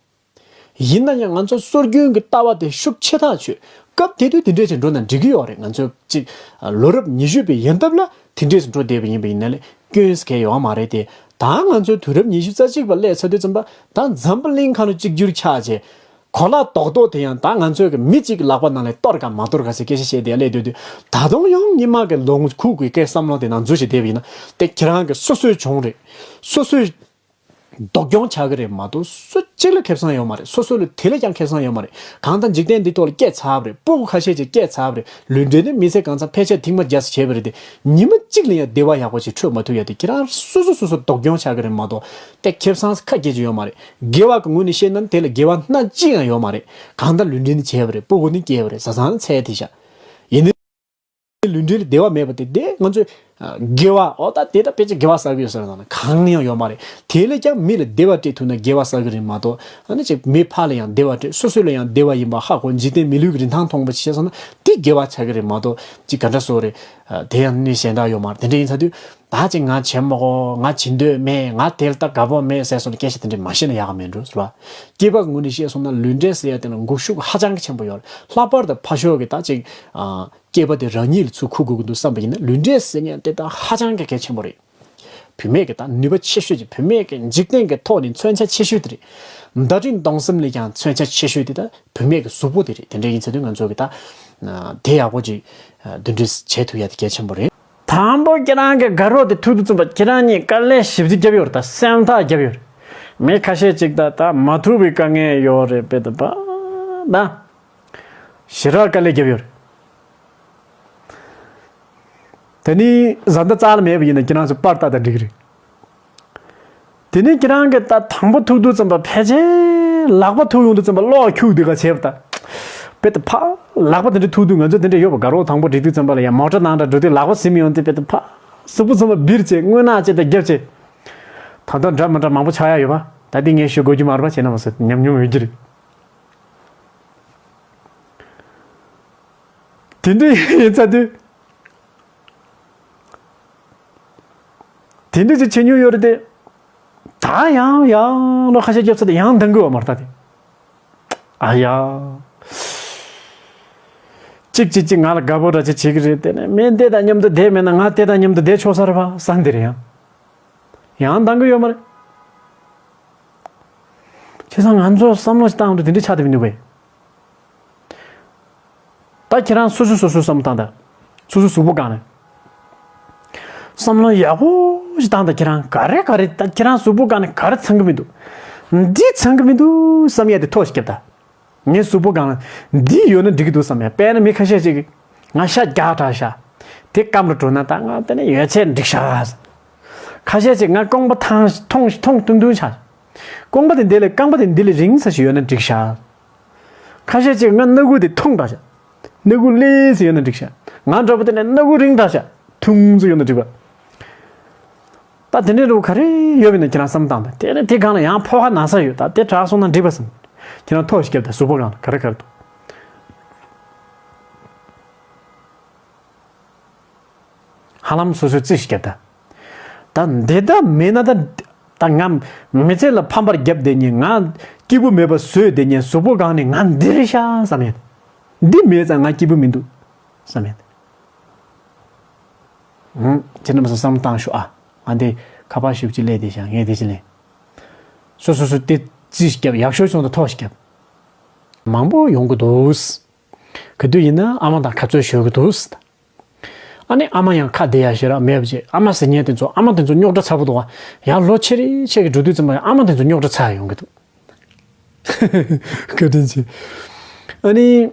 ཡིན་ན་ཡང་ང་ཚོ་སྲོལ་རྒྱུན་གྱི་ལྟ་བ་དེ་ཤུགས་ཆེ་ཐག་ཆོད། སྐབས་དེ་དུས་དེ་འདྲས་ཅིག་འགྲོ་ན་འགྲིག་གི་ཡོད་རེད། ང་ཚོ་གཅིག་ལོ་རབས་ཉི་ཤུ་པའི་ཡན་འདབ་ལ་དེ་འདྲས་སུ་འགྲོ་བསྡད་པ་ཡིན་པ་ཡིན་ན་ལས་སྐྱོན་ཟེར་མཁན་ཡོད་མ་རེད་དེ། ད་ང་ཚོའི་དུས་རབས་ཉི་ཤུ་རྩ་གཅིག་པ་སླེབས་ཚར་དུས་ཙམ་པ་ད་འཛམ་བུ་གླིང་ཁ་ལ་གཅིག་གྱུར་ཆགས་བྱས། གོ་ལག་རྡོག་རྡོག་དེ་ཡང་ད་ང་ཚོའི་གི་མི་གཅིག་གི་ལག་པ་ནང་ལ་གཏོར་ག་མ་གཏོར་ག་ཟེར་སྐད་ཆ་བཤད་བསྡད་སླེབས་སྡོད་དུས་ད་དུང་ཡང་སྔོན་མ་གི་ལོ་ངོ་ཁུག་གི་སྐད་བསམ་བློ་དེ་ནང་འཛུལ་བྱས་བསྡད་པ་ཡིན་ན་དེ་ཁྱེད་རང་གི་སོ་སོའི་གྱོང་རེད། སོ་སོའི་སྡུག་གྱོང་ཆགས་ཀྱི་རེད་མ་གཏོགས་སུ་གཅིག་ལ་ཁེ་བཟང་ཡོད་མ་རེད། སོ་སོ་ལ་དེ་ལས་ཀྱང་ཁེ་བཟང་ཡོད་མ་རེད། གང་ལྟར་འཇིག་རྟེན་འདི་ཐོག་ལ་སྐྱེས་ཚར་བ་རེད། སྤུ་གུ་ཁ་ཤས་ཅིག་སྐྱེས་ཚར་བ་རེད། ལུས་འབྲེལ་ནི་མི་ཚེ་གང་ཚང་ཕལ་ཆེར་ཐེངས་མ་བརྒྱ་ཙམ་བྱས་པ་རེད་དེ། ཉི་མ་གཅིག་ལ་ཡང་བདེ་བ་ཡག་པོ་ཅིག་འཕྲོད་མ་ཐུབ་ཡ་དེ་ཁྱེད་རང་སོ་སོ་སོ་སོ་སྡུག་གྱོང་ཆགས་ཀྱི་རེད་མ་གཏོགས་དེ་ཁེ་བཟང་ཁ་སྐྱེ་ཅིག་ཡོད་མ་རེད། དགེ་བ་གི་ངོས་ནས་བཤད་ན་དེ་ལ་དགེ་བ་སྣ་གཅིག་ཡང་ཡོད་མ་རེད། གང་ལྟར་ལུས་འབྲེལ་ནི་བྱས་པ་རེད། སྤུ་གུ་ནི་སྐྱེས་པ་རེད། བཟའ་ཚང་ནི་འཚོལ་བསྡད་ཤག་ཡིན་ནའི། ལུས་འབྲེལ་ལ་བདེ་བ་མེད་པ་དེ་དེ་ང་ཚོས་དགེ་བ་ཨོ་ད་དེ་ད་ཕལ་ཆེར་དགེ་བ་བསགས་ཀྱི་ཡོད་ཟེར་ན་གང་ཡང་ཡོད་མ་རེད། དེ་ལས་ཀྱང་མི་ལ་བདེ་བ་སྤྲད་ཐུབ་ན་དགེ་བ་བསགས་ཀྱི་རེད་མ་གཏོགས་ཨ་ནི་ཅིག་མི་ཕ་ལ་ཡང་བདེ་བ་སྤྲད་སོ་སོ་ལ་ཡང་བདེ་བ་ཡིན་པ་ཧ་གོ་འཇིག་རྟེན་མི་ལུས་ཀྱི་རིན་ཐང་མཐོང་པ་ཅིག་བྱས་སོང་ན་དེ་དགེ་བ་ཆགས་ཀྱི་རེད་མ་གཏོགས་ཅིག་ག་འདྲ་བཟོ་རེད། དེ་ཡང་ནི་གཞན་དག་ཡོད་མ་རེད། དེ་འདྲ་ཡིན་ཚར་དུས་ད་ཅིག་ང་བྱེད་མ་དགོས། ང་བྱེད་འདོད་མེད། ང་དེ་ལ་ད་དགའ་པོ་མེད་ཟེར་སོང་ན་སྐད་ཆ་དེ་འདྲ་མ་བཤད་ན་ཡག་ག་མེད་འགྲོ་ཟེར་བ། སྐྱེས་པ་གི་ངོས་ནས་བཤད་སོང་ན་ལུས་འབྲེལ་ཟེར་ཡ་དེ་ལ་འགུག་ཤུགས་ཧ་ཅང་གི་ཆེན་པོ་ཡོད་རེད། ལྷག་པར་དུ་ཕ་ཤོག་གི་ད་ཅིག་ཨ། སྐྱེས་པ་དེ་རང་ཉིད་ལ་ཚུར་ཁུར་དགོས་ཀྱི་འདུག་བསམ་པ་ཡིན་ན་ལུས་འབྲེལ་ཟེར་མཁན་དེ་ད་ཧ་ཅང་གི་གལ་ཆེན་པོ་རེད། བུད་མེད་ཀྱི་ད་ནུས་པ་ཆེ་ཤོས་ཀྱི་བུད་མེད་ཀྱི་འཇིག་རྟེན་གྱི་ཐོག་ནས་མཚོན་ཆ་ཆེ་ཤོས་དེ་རེད། བརྡ་དྲིལ་གདུང་སེམས་ལས་ཀྱང་མཚོན་ཆ་ཆེ་ཤོས་དེ་ད་བུད་མེད་ཀྱི་གཟུགས་པོ་དེ་རེད། དེ་འདྲ་ཡིན་ཚེ་དུས་ང་ཚོ་གི་ད་དེ་ཡག་པོ་ཅིག་འདོན་སྤྲོད་བྱེད་ཐུབ་ཡ་དེ་གལ་ཆེན་པོ་རེད། དང་པོ་ཁྱེད་རང་གི་དགའ་རོགས་དེ་ཐུག་དུས་ཙམ་པ་ཁྱེད་རང་གཉིས་དཀའ་ལས་ཞེ་པོ་ཅིག་བརྒྱབ་ཡོད་རེད། ད་སེམས་ཐག་བརྒྱབ་ཡོད་རེད། མི་ཁ་ཤས་ཅིག་ད་ད་མ་ཐུག་པའི་དཀའ་ངལ་ཡོད་རེད་པས་ད་པ་ད་ཞེ་དྲག་དཀའ་ལས་བརྒྱབ་ཡོད་རེད། དེ་ནི་བཟའ་ཟླ་རྩ་ལ་མེད་པ་ཡིན་ན་ཁྱེད་རང་ཚོ་པར་བཏགས་ད་འགྲིག་གི་རེད། དེ་ནས་ཁྱེད་རང་གིས་ད་དང་པོ་ཐུག་དུས་ཙམ་པ་ཕལ་ཆེར་ལག་པ་ཐུག་ཡོང་དུས་ཙམ་པ་གློག་འཁྱུག་དེ་ག་བྱས་པ་ད། དཔེ་ད་ཕ། ལག་པ་དེ་འདྲ་ཐུག་དུས་ང་ཚོ་དེ་འདྲ་ཡོད་པ། དགའ་རོགས་དང་པོ་འགྲིག་དུས་ཙམ་པ་ལ་ཡང་མོ་ཊ་ནང་འདྲ་འགྲོ་དུས་ལག་པ་ཟིན་ཡོང་དུས་དཔེ་ད་ཕ། གཟུགས་པོ་ཚང་མ་སྦིར་བྱས་རྔུལ་ནག་བྱས་ད་རྒྱབ་བྱས། ད་ལྟ་འདྲ་མི་འདྲ་མང་པོ་ཆགས་ཡ་ཡོད་པ། ད་དེ་ངས་ཞུ་དགོས་རྒྱུ་མ་རེད་པ། བྱས་ན་མ་ཟད་ཉམས་མྱོང་ཡོད་ཀྱི་རེད། དེ་འདྲ་ཡིན་ཚ་དུས། དེ་འདྲ་ཅིག་བྱེད་མྱོང་ཡོད་རེད་དེ། ད་ཡང་ཡང་ལོ་ཁ་ཤས་རྒྱབ་ཚར་ཏེ་ཡང་འདང་གི་ཡོད་མ་རེད་ད་དེ། ཨ་ཡ། གཅིག་གཅིག་གཅིག་ང་ལ་དགའ་པོ་འདྲ་ཅིག་བྱེད་ཀྱི་རེད་དེ་ནས་མི་དེ་དང་མཉམ་དུ་བསྡད་མེད་ན་ང་དེ་དང་མཉམ་དུ་བསྡད་ཆོག་ས་རེད་པ་བསམ་དེ་རེད་ཡང་། ཡང་འདང་གི་ཡོད་མ་རེད། བྱས་ཙང་ང་ཚོ་བསམ་བློ་ཞིག་བཏང་དུས་དེ་འདྲ་ཆགས་བསྡད་མི་འདུག་གས། ད་ཁྱེད་རང་སོ་སོ་སོ་སོའི་བསམ་བློ་བཏང་དང་། སོ་སོའི་གཟུགས་པོ་སྒང་ནས། བསམ་བློ་ཡག་པོ་ཞིག་བཏང་དང་། ཁྱེད་རང་ག་རེ་ག་རེ་ད་ཁྱེད་རང་གཟུགས་པོ་སྒང་ནས་ག་རེ་ཚང་གི་མི་འདུག་འདི་ཚང་གི་མི་འདུག་བསམ་ཡས་དེ་ཐོ་ཞིག་བརྒྱབ་དང་། ངའི་གཟུགས་པོ་སྒང་ལ་འདི་ཡོད་ན་འགྲིག་གི་འདུག་བསམ་ཡས། དཔེར་ན་མི་ཁ་ཤས་ཅིག་གིས་ང་ཤ་རྒྱགས་དྲགས་ཤག་དེ་སྐམ་རུ་འགྲོ་ན་ད་ང་དེ་ནས་ཡོད་ཚད་འགྲིག་ཤག་ཁ་ཤས་ཅིག་ང་རྐང་པ་ཐང་ཐོང་ཐོང་ཐུང་ཐུང་ཆགས། རྐང་པ་དེ་འདི་ལས་རྐང་པ་དེ་འདི་ལས་རིང་ས་ཞིག་ཡོད་ན་འགྲིག་ཤག་ཁ་ཤས་ཅིག་ང་སྣ་ཁུག་དེ་ཐུང་དྲགས་ཤག་སྣ་ཁུག་ལེ་ཙམ་ཡོད་ན་འགྲིག་ཤག་ང་འདྲ་པོ་དེ་ནས་སྣ་ཁུག་རིང་དྲགས་ཤག་ཐུང་ཙམ་ཡོད་ན་འགྲིག་པ། ད་དེ་འདྲའི་རུ་ག་རེ་ཡོད་པ་ཡིན་ན་ཁྱེད་རང་བསམ་བཏང་དང་། དེ་ནས་དེ་སྒང་ལ་ཡང་ཕོ་ཁ་ན་ས་ཡོད། ད་དེ་དྲག་སོང་ན་འགྲིག་པ་བསམ། ཁྱེད་རང་ཐོ་ཞིག་བརྒྱབ་དང་། གཟུགས་པོ་སྒང་ལ་ག་རེ་ག་རེ་འདུག་ཧ་ལམ་སོ་སོའི་རྩིས་ཤིག་བརྒྱབ་དང་། ད་འདི་ལྟ་མེད་ན་ད། ད་ང་མི་ཚེ་ལ་ཕམ་པར་བརྒྱབ་བསྡད་མཁན། ང་སྐྱིད་པོ་མེད་པ་བཟོས་བསྡད་མཁན་གཟུགས་པོ་སྒང་ནས་ང་འདི་རེད་ཤག་བསམ་ཡས། འདི་མེད་ཙང་ང་སྐྱིད་པོ་མི་འདུག་བསམ་ཡས། ཧུམ། ཁྱེད་རྣམ་པ་ཚོ་བསམ་བློ་བཏང་ཤོག་ཨ། ང་འདི་ཁ་པར་ཞིབ་ཅིག་སླེབས་བསྡད་ཤག་ངས་འདི་ཅིག་ལེན། སོ་སོ་སོ་དེ་རྩིས་ཤིག་བརྒྱབ། ཡག་ཤོས་བྱུང་ད་ཐོ་ཞིག་བརྒྱབ། མང་པོ་ཡོང་གི་འདུག་ག་དུས་ཡིན་ན་ཨ་མ་དང་ག་ཚོད་ཤོར་གི་འདུག་ཨ་ནི་ཨ་མ་ཡང་ཁ་བདེ་ཡ་ཞེ་དྲག་མེད་པ་བྱས། ཨ་མ་ཟེར་མཁན་དེ་ཚོ། ཨ་མ་དེ་ཚོ་རྙོག་དྲ་ཚ་པོ་འདུག་ག་ཡང་ལོ་ཆེ་རེ་ཆེ་གི་འགྲོ་དུས་ཙམ་པ་ཡང་ཨ་མ་དེ་ཚོ་རྙོག་དྲ་ཚ་ཡ་ཡོང་གི་འདུག་བཀའ་དྲིན་ཆེ། ཨ་ནི།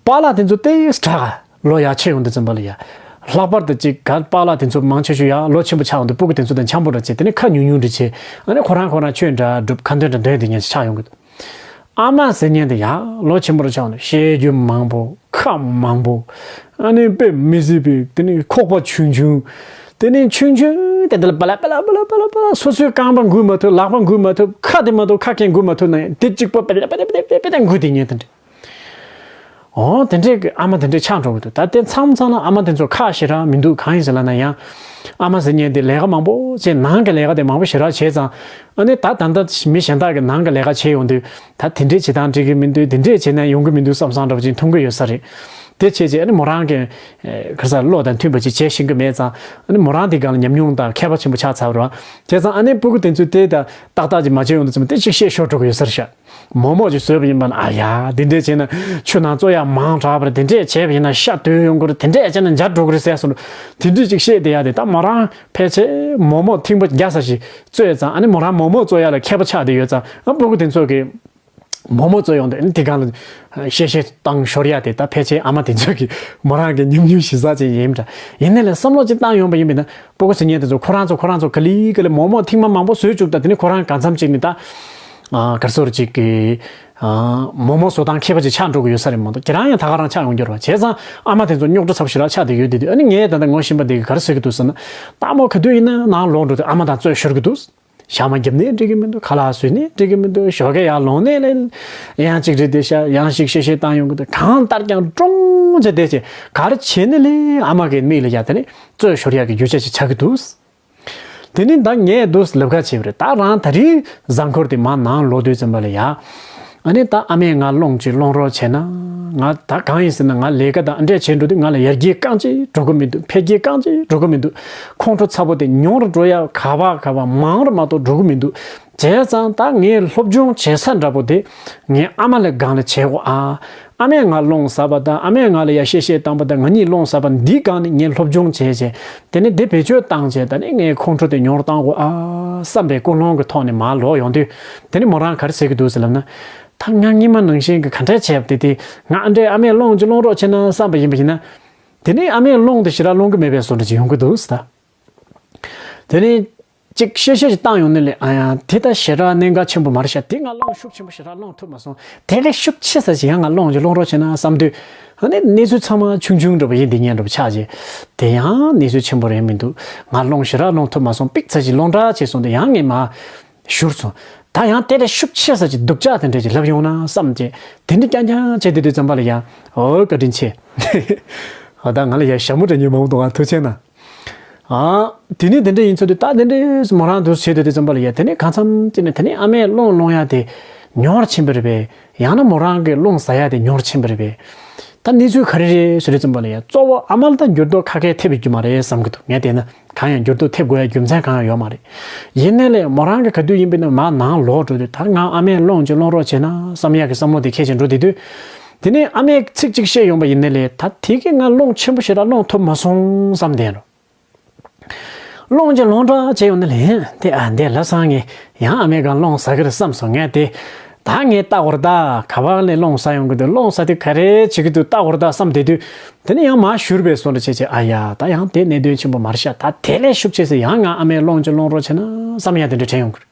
པཱ་ལགས་དེ་ཚོ་ཏོག་ཙམ་དྲག་ག་ལོ་ཡར་ཆེ་ཡོང་དུས་ཙམ་པ་ལ་ཡ། ལྷག་པར་དུ་ཅིག་ག་པཱ་ལགས་དེ་ཚོ་མང་ཆེ་ཤོས་ཡར་ལོ་ཆེན་པོ་ཆགས་ཡོང་དུས་སྤུ་གུ་དེ་ཚོ་དང་འཆམ་པོ་འདྲ་བྱས། དེ་ནས་ཁ་ཉུང་ཉུང་འདྲ་བྱས། ཨ་ནི་ཁོ་རང་ཁོ་རང་ཆོས་འདྲ་སྒྲུབ། ཁ་འདོན་འདྲ་འདོན་དེ་ཉན་ཆགས་ཡོང་གི་འདུག་ཨ་མ་ཟེར་མཁན་དེ་ཡང་ལོ་ཆེན་པོ་རུ་ཆགས་ནས་བཤད་རྒྱུ་མང་པོ། ཁ་མང་པོ། ཨ་ནི་དཔེ་མི་སྲིད་པའི་དེ་ནི་ཁོག་པ་ཆུང་ཆུང་། དེ་ནི་ཆུང་ཆུང་དེ་འདི་ལ་པ་ལ་པ་ལ་པ་ལ་པ་ལ་པ་ལ། སོ་སོའི་རྐང་པ་འགུལ་མ་ཐུབ། ལག་པ་འགུལ་མ་ཐུབ། ཁ་དེ་མ་གཏོགས་ཁ་སྐད་འགུལ་མ་ཐུབ་ན་ཡང་དེ་གཅིག་པོ་པེ་ཏེ་པེ་ཏེ་པེ་ཏེ་པེ་ཏེ་འགུལ་དེ་ཉན་དེ་འདྲ། འོ་དེ་འདྲས་ཀྱི་ཨ་མ་དེ་འདྲས་ཆགས་འགྲོ་གི་འདུག་ད་དེ་མཚམས་མཚམས་ལ་ཨ་མ་དེ་ཚོ་ཁག་ཞེ་དྲག་མི་འདུག་གང་ཡིན་ཟེར་ལབ་ན་ཡང་། ཨ་མ་ཟེར་མཁན་དེ་ལས་ཀ་མང་པོ་བྱས། ནང་གི་ལས་ཀ་དེ་མང་པོ་ཞེ་དྲག་བྱས་ཙང་། ཨ་ནི་ད་ད་ལྟ་མི་གཞན་དག་གི་ནང་གི་ལས་ཀ་བྱས་ཡོང་དུས། ད་དེ་འདྲས་བྱེད་སྟངས་འགྲིག་གི་མི་འདུག་དེ་འདྲས་བྱས་ན་ཡོང་གི་མི་འདུག་བསམ་བསམ་འདྲ་པོ་ཅིག་མཐོང་གི་ཡོད་ས་རེད། དེ་བྱས་རྗེས་ཨ་ནི་མོ་རང་གི་ཨེ་ག་རེ་ཟེར། བློ་དང་མཐུན་པ་ཅིག་བྱེད་ཤེས་ཀྱི་མེད་ཙང་། ཨ་ནི་མོ་རང་དེ་སྒང་ལ་ཉམས་མྱོང་དང་མཁས་པ་ཆེན་པོ་ཆགས་ཚར་བ་རེད་བ། བྱས་ཙང་ཨ་ནི་སྤུ་གུ་དེ་ཚོས་དེ་ད་ཏག་ཏག་ཅིག་མ་བྱས་ཡོང་དུས་ཙམ་དེ་ཅིག་བཤད་ཤོར་འགྲོ་གི་ཡོད་ས་རེད་ཤག་མོག་མོག་ཅིག་བཟོས་པ་ཡིན་པ་ན། ཨ་ཡ། འདི་འདྲས་བྱས་ན་ཆུ་ནང་བཙོ་ཡ་མང་དྲགས་པ་རེད། དེ་འདྲས་བྱས་པ་ཡིན་ན་ཤ་དོད་ཡོང་གི་རེད། དེ་འདྲས་བྱས་ན་འཇའ་འགྲོ་གི་རེད་ཟེར་སོང་། དེ་འདྲས་ཅིག་བཤད་བསྡད་ཡ་དེ། ད་མོ་རང་ཕལ་ཆེར་མོག་མོག་ཐེངས་པ་བརྒྱ་ཙམ་ཞིག་བཙོས་ཙང་། ཨ་ནི་མོ་རང་མོག་མོག་བཙོ་ཡ་ལ་མཁས་པ་ཆགས་བསྡད་ཡོད་ཙང་། ཨ་སྤུ་གུ་དེ་ཚོ་གིས་མོག་མོག་བཙོ་ཡོང་དུས། ཨ་ནི་དེ་སྒང་ལ་གཤེ་གཤེ་བཏང་ཤོར་ཡ་དེ་ད་ཕལ་ཆེར་ཨ་མ་དེ་ཚོ་གིས་མོ་རང་གི་ཉམས་མྱོང་ཞིག་ཟ་བྱས་ཡིན་འདྲ། ཡིན་ནའི་ལས་བསམ་བློ་ཅིག་བཏང་ཡོང་པ་ཡིན་པས་ན། སྤུ་གུ་ཟེར་མཁན་དེ་ཚོ་ཁོ་རང་ཚོ་ཁོ་རང་ཚོ་ག་ལེ་ག་ལེ་མོག་མོག་ཐེངས་མ་མང་པོ་བཟོས་བཅུག་དང་། དེ་ནས་ཁོ་རང་གང་འཚམ་ཅིག་ནས་ད། ཨ་ག་རེ་ཟེར་ཅིག་གི། ཨ་མོག་མོག་བཟོ་སྟངས་མཁས་པ་ཅིག་ཆགས་འགྲོ་གི་ཡོད་ས་རེད་མ་གཏོགས། ཁྱེད་རང་ཡང་ད་ག་རང་ཆགས་ཡོང་རྒྱུ་རེད་བ། བྱས་ཙང་ཨ་མ་དེ་ཚོ་རྙོག་དྲ་ཚ་པོ་ཞེ་དྲག་ཆགས་བསྡད་ཡོད་དེ་དུས། ཨ་ནི་ངས་ད་ལྟ་ངོ་ཤེས་པ་དེ་གིས་ག་རེ་ཟེར་གི་འདུག་ཟེར་ན། ད་མོ་ག་དུས་ཡིན་ན་ནང་ལོག་འགྲོ་དུས་ཨ་མ་དང་རྩོད་ཤོར་གི་འདུག་ཞག་མ་བརྒྱབ་ནའི་འགྲིག་གི་མི་འདུག་ཁ་ལག་བཟོས་ནའི་འགྲིག་གི་མི་འདུག་ཞོགས་ཀས་ཡར་ལངས་ནའི་ལས་ཡང་གཅིག་རེད་དེ། ཤ་ཡང་ཞིག་གཤེ་གཤེ་བཏང་ཡོང་གི་འདུག་གང་ལྟར་ཀྱང་ཀྲུང་བྱས་བསྡད་བྱས། ག་རེ་བྱས་ནའི་ལས་ཨ་མ་གི་མིག་ལ་ཡ་དེ་ནས་རྩོད་ཤོར་ཡག་གི་རྒྱུ་ཆ་ཞིག་ཆགས་ཀྱི་འདུག་དེ་ནི་ད་ངས་འདུག་ལབ་ཁ་བྱས་པ་རེད། ད་རང་ད་རིང་གཟའ་འཁོར་དེ་མར་ནང་ལོག་དུས་ཙམ་པ་ལ་ཡ། ཨ་ནི་ད་ཨ་མས་ང་སློང་ཅིག་སློང་རོགས་བྱས་ན། ང་ད་གང་ཡིན་ཟེར་ན། ང་ལས་ཀ་དང་འདྲ་བྱས་འགྲོ་དུས་ང་ལ་ཡར་རྒྱས་རྐང་གཅིག་འགྲོ་གི་མི་འདུག་འཕེལ་རྒྱས་རྐང་གཅིག་འགྲོ་གི་མི་འདུག་ཁོང་ཁྲོ་ཚ་པོ་དེ་ཉུང་རུ་འགྲོ་ཡ་ག་བ་ག་བ་མང་རུ་མ་གཏོགས་འགྲོ་གི་མི་འདུག་བྱས་ཙང་ད་ངས་སློབ་སྦྱོང་བྱེད་ས་འདྲ་པོ་དེ་ངའི་ཨ་མ་ལ་སྒང་ལ་བྱེད་དགོས་ཨ། ཨ་མས་ང་རླུང་ཟ་བ་དང་ཨ་མས་ང་ལ་ཡ་གཤེ་གཤེ་བཏང་བ་དང་ང་གཉིས་རླུང་ཟ་བ་འདི་སྒང་ནས་ངས་སློབ་སྦྱོང་བྱས་བྱས། དེ་ནས་དེ་བེད་སྤྱོད་བཏང་བྱས། ད་ནི་ངའི་ཁོང་ཁྲོ་དེ་ཉུང་རུ་བཏང་དགོས་ཨ་བསམ་པའི་ཀུན་སློང་གི་ཐོག་ནས་མར་ལོག་ཡོང་དུས། དེ་ནི་མོ་རང་ག་རེ་ཟེར་གྱི་འདུག་ཟེར་ལབ་ན། ད་ང་སྔོན་མ་ནང་བཞིན་གྱི་ག་འདྲས་བྱས་པ་དེ་དེ་ང་ཨ་འདྲས་ཨ་མས་རླུང་ཅིག་སློང་རོགས་བྱས་ན་བསམ་པ་ཡིན་པ་ཡིན་ན། དེ་ནས་ཨ་མས་རླུང་དེ་ཞེ་དྲག་སློང་གི་མེད་པའི་བཟོ་འདྲ་ཅིག་ཡོང་གི་འདུག་ཟེར། ད་དེ་ནས་ཅིག་གཤེ་གཤེ་ཅིག་བཏང་ཡོང་ནས་ལས། ཨ་ཡ་དེ་ད་ཞེ་དྲག་གནད་འགག་ཆེན་པོ་མ་རེད་ཤག་དེ་ང་རླུང་ཤུགས་ཆེན་པོ་ཞེ་དྲག་སློང་ཐུབ་མ་སོང་། དེ་ལས་ཤུགས་ཆེ་ས་ཅིག་ཡང་ང་རླུང་ཅིག་སློང་རོགས་བྱས་ན་བསམ་དུས། ཨ་ནི་གནས་ཚུལ་ཚང་མ་ཆུང་ཆུང་འདྲ་པོ་ཡིན། འདི་ཉན་འདྲ་པོ་ཆགས་རྗེས་དེ་ཡང་གནས་ཚུལ་ཆེན་པོ་རེད་མི་འདུག་ང་རླུང་ཞེ་དྲག་སློང་ཐུབ་མ་སོང་། ཕིག་ཙམ་ཅིག་རླུང་དྲག་བྱས་སོང་དུས་ཡང་ངས་མར་བཞུར་སོང་། ད་ཡང་དེ་ལས་ཤུགས་ཆེ་ས་ཅིག་སྡུག་ཅག་དེ་འདྲས་ཅིག་ལབ་ཡོང་ན་བསམ་བྱས། དེ་འདྲ་རྐྱང་རྐྱང་བྱས་བསྡད་དུས་ཙམ་པ་ལ་ཡ། ཨོ་བཀའ་དྲིན་ཆེ། ཨ་ད་ང་ལ་ཡ་ཞྭ་མོ་འདྲ་ཉན་མང་པོ་འདུག་ཨ་ཐུགས་རྗེ་གནང་། ཨ། དེ་ནས་དེ་འདྲ་ཡིན་ཚོད་དུས་ད་དེ་འདྲའི་མོ་རང་དུ་བྱེད་དུས་དེ་ཙམ་པ་ལ་ཡ། དེ་ནས་གང་འཚམ་དེ་ནས་དེ་ནས་ཨ་མས་རླུང་སློང་ཡ་དེ་ཉུང་རུ་ཕྱིན་པ་རེད་པས། ཡང་ན་མོ་རང་གི་རླུང་ཟ་ཡ་དེ་ཉུང་རུ་ཕྱིན་པ་རེད་པས། ད་གནས་ཚུལ་ག་རེ་རེད་ཟེར་དུས་ཙམ་པ་ལ་ཡ། གཙོ་བོ་ཨ་མ་ལ་ད་འགྱུར་ལྡོག་ཁ་ཁ་ཐེབས་ཡོད་རྒྱུ་མ་རེད་བསམ་གི་འདུག་ངས་བལྟས་ན་གང་ཡང་འགྱུར་ལྡོག་ཐེབས་དགོས་ཡ་རྒྱུ་མཚན་གང་ཡང་ཡོད་མ་རེད། ཡིན་ནའི་ལས་མོ་རང་གི་ག་དུས་ཡིན་པས་ན་མར་ནང་ལོག་འགྲོ་དུས། ད་ང་ཨ་མས་རླུང་ཅིག་སློང་རོགས་བྱས་ན་བསམ་ཡ་གི་བསམ་བློ་དེ་འཁྱེར་བྱས་འགྲོ་བསྡད་དུས། དེ་ནས་ཨ་མས་ཚིག་གཅིག་བཤད་ཡོང་པ་ཡིན་ནའི་ལས། ད་དེ་གིས་ང་རླུང་ཆེན་པོ་ཞེ་དྲག་སློང་ཐུབ་མ་སོང་བསམ་བསྡད་འགྲོ། རླུང་ཅིག་སློང་རོགས་བྱས་ཡོང་ནས་ལན་དེ། ཨ་འདི་ལབ་སོང་། ངས་ཡང་ཨ་མའི་སྒང་རླུང་ཟ་གི་རེད་བསམ་སོང་། ངས་དེ་ད་ངས་ལྟ་བར་ད་ག་བ་ནས་རླུང་ཟ་ཡོང་གི་འདུག་རླུང་ཟ་དུས་ག་རེ་བྱེད་ཀྱི་འདུག་ལྟ་བར་ད་བསམ་བསྡད་དུས། དེ་ནས་ཡང་མར་བཞུར་བའི་བཟོ་འདྲ་བྱས་བྱས། ཨ་ཡ་ད་ཡང་དེ་གནད་དོན་ཆེན་པོ་མ་རེད་ཤག་ད་དེ་ལས་ཤུགས་ཆེ་ས་ཡང་ང་ཨ་མའི་རླུང་ཅིག་སློང་རོགས་བྱས་ན་བསམ་ཡ་དེ་འདྲ་དྲན་ཡོང་གི་རེད།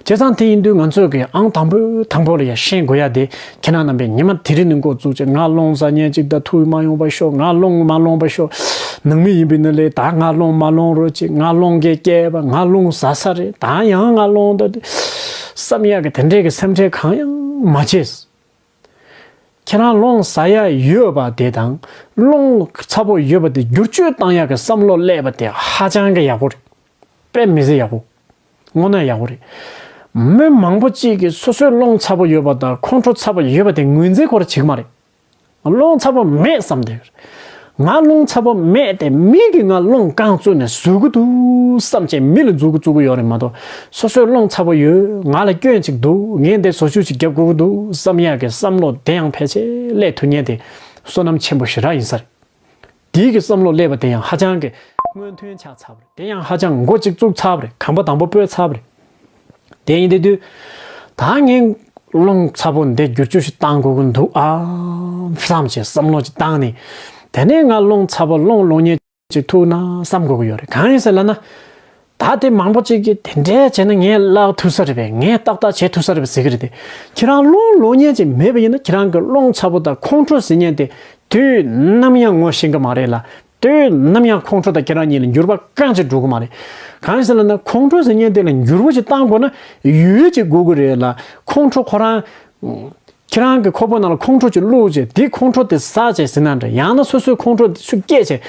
བྱས་ཙང་དེ་ཡིན་དུས་ང་ཚོས་ཀྱི་ཨང་དང་པོའི་དང་པོ་ལ་ཡ་ཤེས་དགོས་ཡ་དེ། ཁྱེད་རང་རྣམ་པས་ཉི་མ་དེ་རིང་ནས་འགོ་བཙུགས་བྱས། ང་རླུང་ཟ་མཁན་ཅིག་ད་ཐུག་མ་ཡོང་པ་ཤོག་ང་རླུང་མ་སློང་པ་ཤོག་ནང་མི་ཡིན་པའི་ནི་ལས་ད་ང་རླུང་མ་སློང་རོགས་བྱེད། ང་རླུང་གིས་བསྐྱེད་པ། ང་རླུང་ཟ་ས་རེད། ད་ཡང་ང་རླུང་ད་དེ་བསམ་ཡག་གི་དེ་འདྲས་ཀྱི་སེམས་ཁྲལ་གང་ཡང་མ་བྱེད། ཁྱེད་རང་རླུང་ཟ་ཡ་ཡོད་པ་དེ་དང་རླུང་ཚ་པོ་ཡོད་པ་དེ་བསྒྱུར་བཅོས་བཏང་ཡག་གི་བསམ་བློ་སླེབས་པ་དེ་ཧ་ཅང་གི་ཡག་པོ་རེད། དཔེ་མི་སྲིད་ཡག་པོ། དངོས་གནས་ཡག་པོ་རེད། མི་མང་པོ་གཅིག་གིས་སོ་སོའི་རླུང་ཚ་པོ་ཡོད་པ་དང་ཁོང་ཁྲོ་ཚ་པོ་ཡོད་པ་དེ་ངོས་འཛིན་ཁོ་རང་བྱེད་ཀྱི་མ་རེད། རླུང་ཚ་པོ་མེད་བསམ་བསྡད་ཀྱི་རེད། ང་རླུང་ཚ་པོ་མེད་དེ་མི་གིས་ང་རླུང་རྐང་བཙུགས་ནས་ཟུག་གི་འདུག་བསམ་བྱས་མི་ལ་མཛུབ་གུ་བཙུགས་ཀྱི་ཡོད་རེད་མ་གཏོགས། སོ་སོའི་རླུང་ཚ་པོ་ཡོད། ང་ལ་སྐྱོན་ཅིག་འདུག་ངས་འདི་བཟོ་བཅོས་ཅིག་རྒྱབ་དགོས་ཀྱི་འདུག་བསམ་ཡག་གི་བསམ་བློ་དེ་ཡང་ཕལ་ཆེར་སླེབས་ཐུབ་མཁན་དེ་བསོད་ནམས་ཆེན་པོ་ཞེ་དྲག་ཡིན་ས་རེད། དེའི་གི་བསམ་བློ་སླེབས་པ་དེ་ཡང་ཧ་ཅང་གི་སྔོན་ཐོན་ཆགས་ཚར་བ་རེད། དེ་ཡང་ཧ་ཅང་འགོ་གཅིག་བཙུགས་ཚར་བ་རེད། གོམ་པ་དང་པོ་སྤོས་ཚར་བ་རེད། དེ་ཡིན་དེ་དུས། ད་ངས་རླུང་ཚ་པོ་འདི་བསྒྱུར་བཅོས་ཤིག་བཏང་དགོས་ཀྱི་འདུག་ཨ། བསམ་བྱས་བསམ་བློ་ཅིག་བཏང་ནས། དེ་ནས་ང་རླུང་ཚ་པོ་རླུང་སློང་མཁན་ཅིག་ཐུག་ན་བསམ་དགོས་ཀྱི་ཡོད་རེད། གང་ཡིན་ཟེར་ལབ་ན། ད་དེ་མང་པོ་ཅིག་གིས་དེ་འདྲས་བྱས་ན་ངས་བརླག་ཐུབ་ས་རེད་པས། ངས་ཏག་ཏག་བྱེད་ཐུབ་ས་རེད་པས་ཟེར་གྱི་རེད་དེ། ཁྱེད་རང་རླུང་སློང་མཁན་ཅིག་མེད་པ་ཡིན་ན་ཁྱེད་རང་གི་རླུང་ཚ་པོ་དང་ཁོང་ཁྲོ་ཟེར་མཁན་དེ་དུས་ནམ་ཡང་ངོ་ཤེས་ཀྱི་མ་རེད་ལ། དུས་ནམ་ཡང་ཁོང་ཁྲོ་དང་ཁྱེད་རང་གཉིས་ལ་འགྱུར་བ་རྐང་གཅིག་འགྲོ་གི་མ་རེད། གང་ཡིན་ཟེར་ལབ་ན་ཁོང་ཁྲོ་ཟེར་མཁན་དེ་ལ་འགྱུར་བ་ཅིག་བཏང་དགོས་ན་ཡུལ་ཅིག་དགོས་ཀྱི་རེད་ལ། ཁོང་ཁྲོ་ཁོ་རང་། ཁྱེད་རང་གི་ཁོག་པ་ནང་ལ་ཁོང་ཁྲོ་ཅིག་བླུགས་བྱས་དེའི་ཁོང་ཁྲོ་དེ་ཟ་བྱས་ཟིན་ན་འདྲ། ཡང་ན་སོ་སོའི་ཁོང་ཁྲོ་དེ་ཚུར་སྐྱེས་བྱས།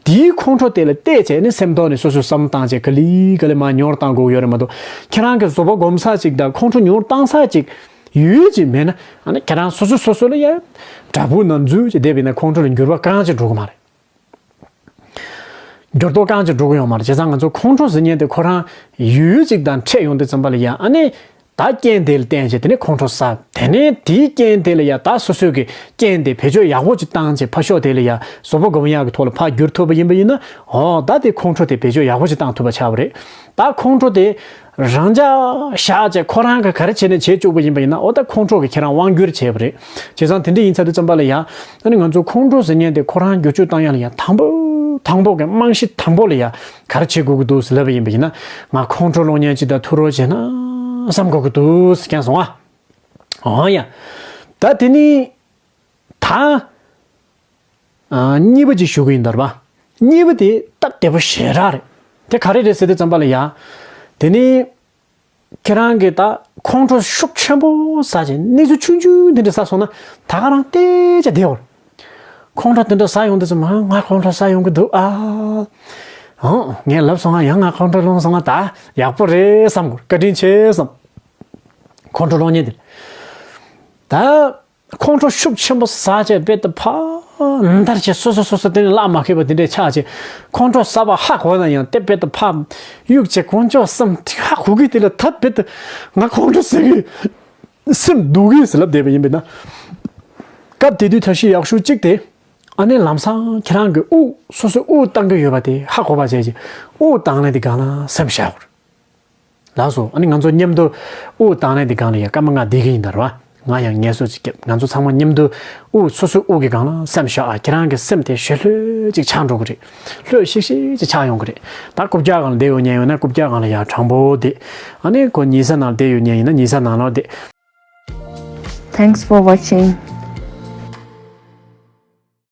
དེའི་ཁོང་ཁྲོ་དེ་ལ་བལྟས་བྱས་ནས་སེམས་ཐོག་ནས་སོ་སོས་བསམ་བཏང་བྱས་ག་ལེ་ག་ལེ་མར་ཉོར་བཏང་དགོས་ཡོད་རེད་མ་གཏོགས། ཁྱེད་རང་གི་བཟོད་པ་སྒོམ་ས་ཅིག་དང་ཁོང་ཁྲོ་ཉོར་བཏང་ས་ཅིག་ཡུལ་ཅིག་མེད་ན། ཨ་ནི་ཁྱེད་རང་སོ་སོ་སོ་སོ་ལ་ཡ་བྲག་ཕུག་ནང་འཛུལ་བྱས་བསྡད་པ་ཡིན་ན་ཁོང་ཁྲོ་ལ་འགྱུར་བ་རྐང་གཅིག་འགྲོ་གི་མ་རེད། འགྱུར་ལྡོག་རྐང་གཅིག་འགྲོ་གི་ཡོད་མ་རེད། བྱས་ཙང་ང་ཚོ་ཁོང་ཁྲོ་ཟེར་མཁན་དེ་ཁོ་རང་ཡུལ་ཅིག་དང་འཕྲད་ཡོང་དུས་ཙམ་པ་ལ་ཡ། ཨ་ནི་ད་རྐྱེན་དེ་ལ་བརྟེན་བྱས་དེ་ནས་ཁོང་ཁྲོ་ཟ། དེ་ནས་དེའི་རྐྱེན་དེ་ལ་ཡ་ད་སོ་སོའི་གི་རྐྱེན་དེ་བེད་སྤྱོད་ཡག་པོ་ཅིག་བཏང་བྱས་ཕར་ཕྱོགས་དེ་ལ་ཡ་བཟོད་པ་སྒོམ་ཡག་གི་ཐོག་ལ་ཕར་བསྒྱུར་ཐུབ་པ་ཡིན་པ་ཡིན་ན། འོ་ད་དེ་ཁོང་ཁྲོ་དེ་བེད་སྤྱོད་ཡག་པོ་ཅིག་བཏང་ཐུབ་པ་ཆགས་པ་རེད། ད་ཁོང་ཁྲོ་དེ་རང་འཇགས་བཞག་བྱས་ཁོ་རང་གིས་ག་རེ་བྱས་ནས་བྱེད་བཅུག་པ་ཡིན་པ་ཡིན་ན། འོ་ད་ཁོང་ཁྲོ་གིས་ཁྱེད་རང་དབང་བསྒྱུར་བྱས་པ་རེད། བྱས་ཙང་དེ་འདྲ་ཡིན་ཚར་དུས་ཙམ་པ་ལ་ཡ། ཨ་ནི་ང་ཚོ་ཁོང་ཁྲོ་ཟེར་མཁན་དེ་ཁོ་རང་བསྒྱུར་བཅོས་བཏང་ཡག་ལ་ཡ་དང་པོ་དང་པོ་གི་རྨང་གཞི་དང་པོ་ལ་ཡ་ག་རེ་བྱེད་དགོས་ཀྱི་འདུག་ཟེར་ལབ་པ་ཡིན་པ་ཡིན་ན། ང་ཁོང་ཁྲོ་སློང་མཁན་ཅིག་དང་ཐུག་རོགས་བྱས་ན་བསམ་དགོས་ཀྱི་འདུག་ཟེར་མཁན་སོང་ཨ། འོ་ཡ། ད་དེ་ནི་ད། ཨ། གཉིས་པ་ཅིག་ཞུ་གི་ཡིན་ད་རེད་པ། གཉིས་པ་དེ་སྟབས་བདེ་པོ་ཞེ་དྲག་རེད། དེ་ག་རེ་རེད་ཟེར་དུས་ཙམ་པ་ལ་ཡ། དེ་ནི། ཁྱེད་རང་གིས་ད་ཁོང་ཁྲོ་ཤུགས་ཆེན་པོ་ཟ་བྱས་གནས་ཚུལ་ཆུང་ཆུང་འདི་འདྲ་ཟ་སོང་ན་ད་ག་རང་བལྟས་བྱས་བསྡད་ཡོད་རེད། ཁོང་ཁྲོ་འདི་འདྲ་ཟ་ཡོང་དུས་ཙམ་པ་ང་ཁོང་ཁྲོ་ཟ་ཡོང་གི་འདུག་ཨ། ཨང་ངས་ལབ་སོང་ང་། ཡང་ང་ཁོང་ཁྲོ་སློང་སོང་ང་། ད་ཡག་པོ་རེད་བསམ་དགོས། བཀའ་དྲིན་ཆེ་བསམ། ཁོང་ཁྲོ་སློང་མཁན་དེ། ད། ཁོང་ཁྲོ་ཤུགས་ཆེན་པོ་ཟ་བྱས་རྦད་དེ་ཕར་འདར་བྱས་སོ་སོ་སོ་སོ་དེ་ནས་བླ་མ་མཁས་པ་དེ་འདྲས་ཆགས་བྱས། ཁོང་ཁྲོ་ཟ་བ་ཧ་གོ་ན་ཡང་དེ་རྦད་དེ་ཕར་གཡུག་བྱས་དཀོན་མཆོག་གསུམ་ཧ་གོ་གི་དེ་ལ་ད་རྦད་དེ་ང་ཁོང་ཁྲོ་ཟ་གི་སེམས་སྡུག་གི་ཟེར་ལབ་བསྡད་པ་ཡིན་པས་ན། སྐབས་དེ་དུས་ཐབས་ཤེས་ཡག་ཤོས་གཅིག་དེ། ཨ་ནི་ལམ་སང་ཁྱེད་རང་གི་དབུགས་སོ་སོའི་དབུགས་བཏང་གི་ཡོད་པ་དེ་ཧ་གོ་བ་བྱས་ཀྱི་དབུགས་བཏང་ནས་དེ་སྒང་ལ་སེམས་བཞག་དགོས་རེད། ལགས་སོ། ཨ་ནི་ང་ཚོ་མཉམ་དུ་དབུགས་བཏང་ནས་དེ་སྒང་ལ་ཡ་སྐར་མ་ལྔ་བསྡད་ཀྱི་ཡིན་ད་རེད་བ། ང་ཡང་ངལ་གསོ་ཅིག་བརྒྱབ། ང་ཚོ་ཚང་མ་མཉམ་དུ་དབུགས་སོ་སོའི་དབུགས་ཀྱི་སྒང་ལ་སེམས་བཞག་ཨ། ཁྱེད་རང་གི་སེམས་དེ་ཞི་ལྷོད་ཅིག་ཆགས་འགྲོ་གི་རེད། ལྷོད་ཤིག་ཤིག་ཅིག་ཆགས་ཡོང་གི་རེད། ད་རྐུབ་བཀྱག་སྒང་ལ་བསྡད་ཡོད་མཁན་ཡོད་ན་རྐུབ་བཀྱག་སྒང་ལ་ཡ་དྲང་པོ་བསྡད། ཨ་ནི་ཁོ་ཉལ་ས་ནང་ལ་བསྡད་ཡོད་མཁན་ཡིན་ན་ཉལ་ས་ནང་ལ་བསྡད། Thanks for watching.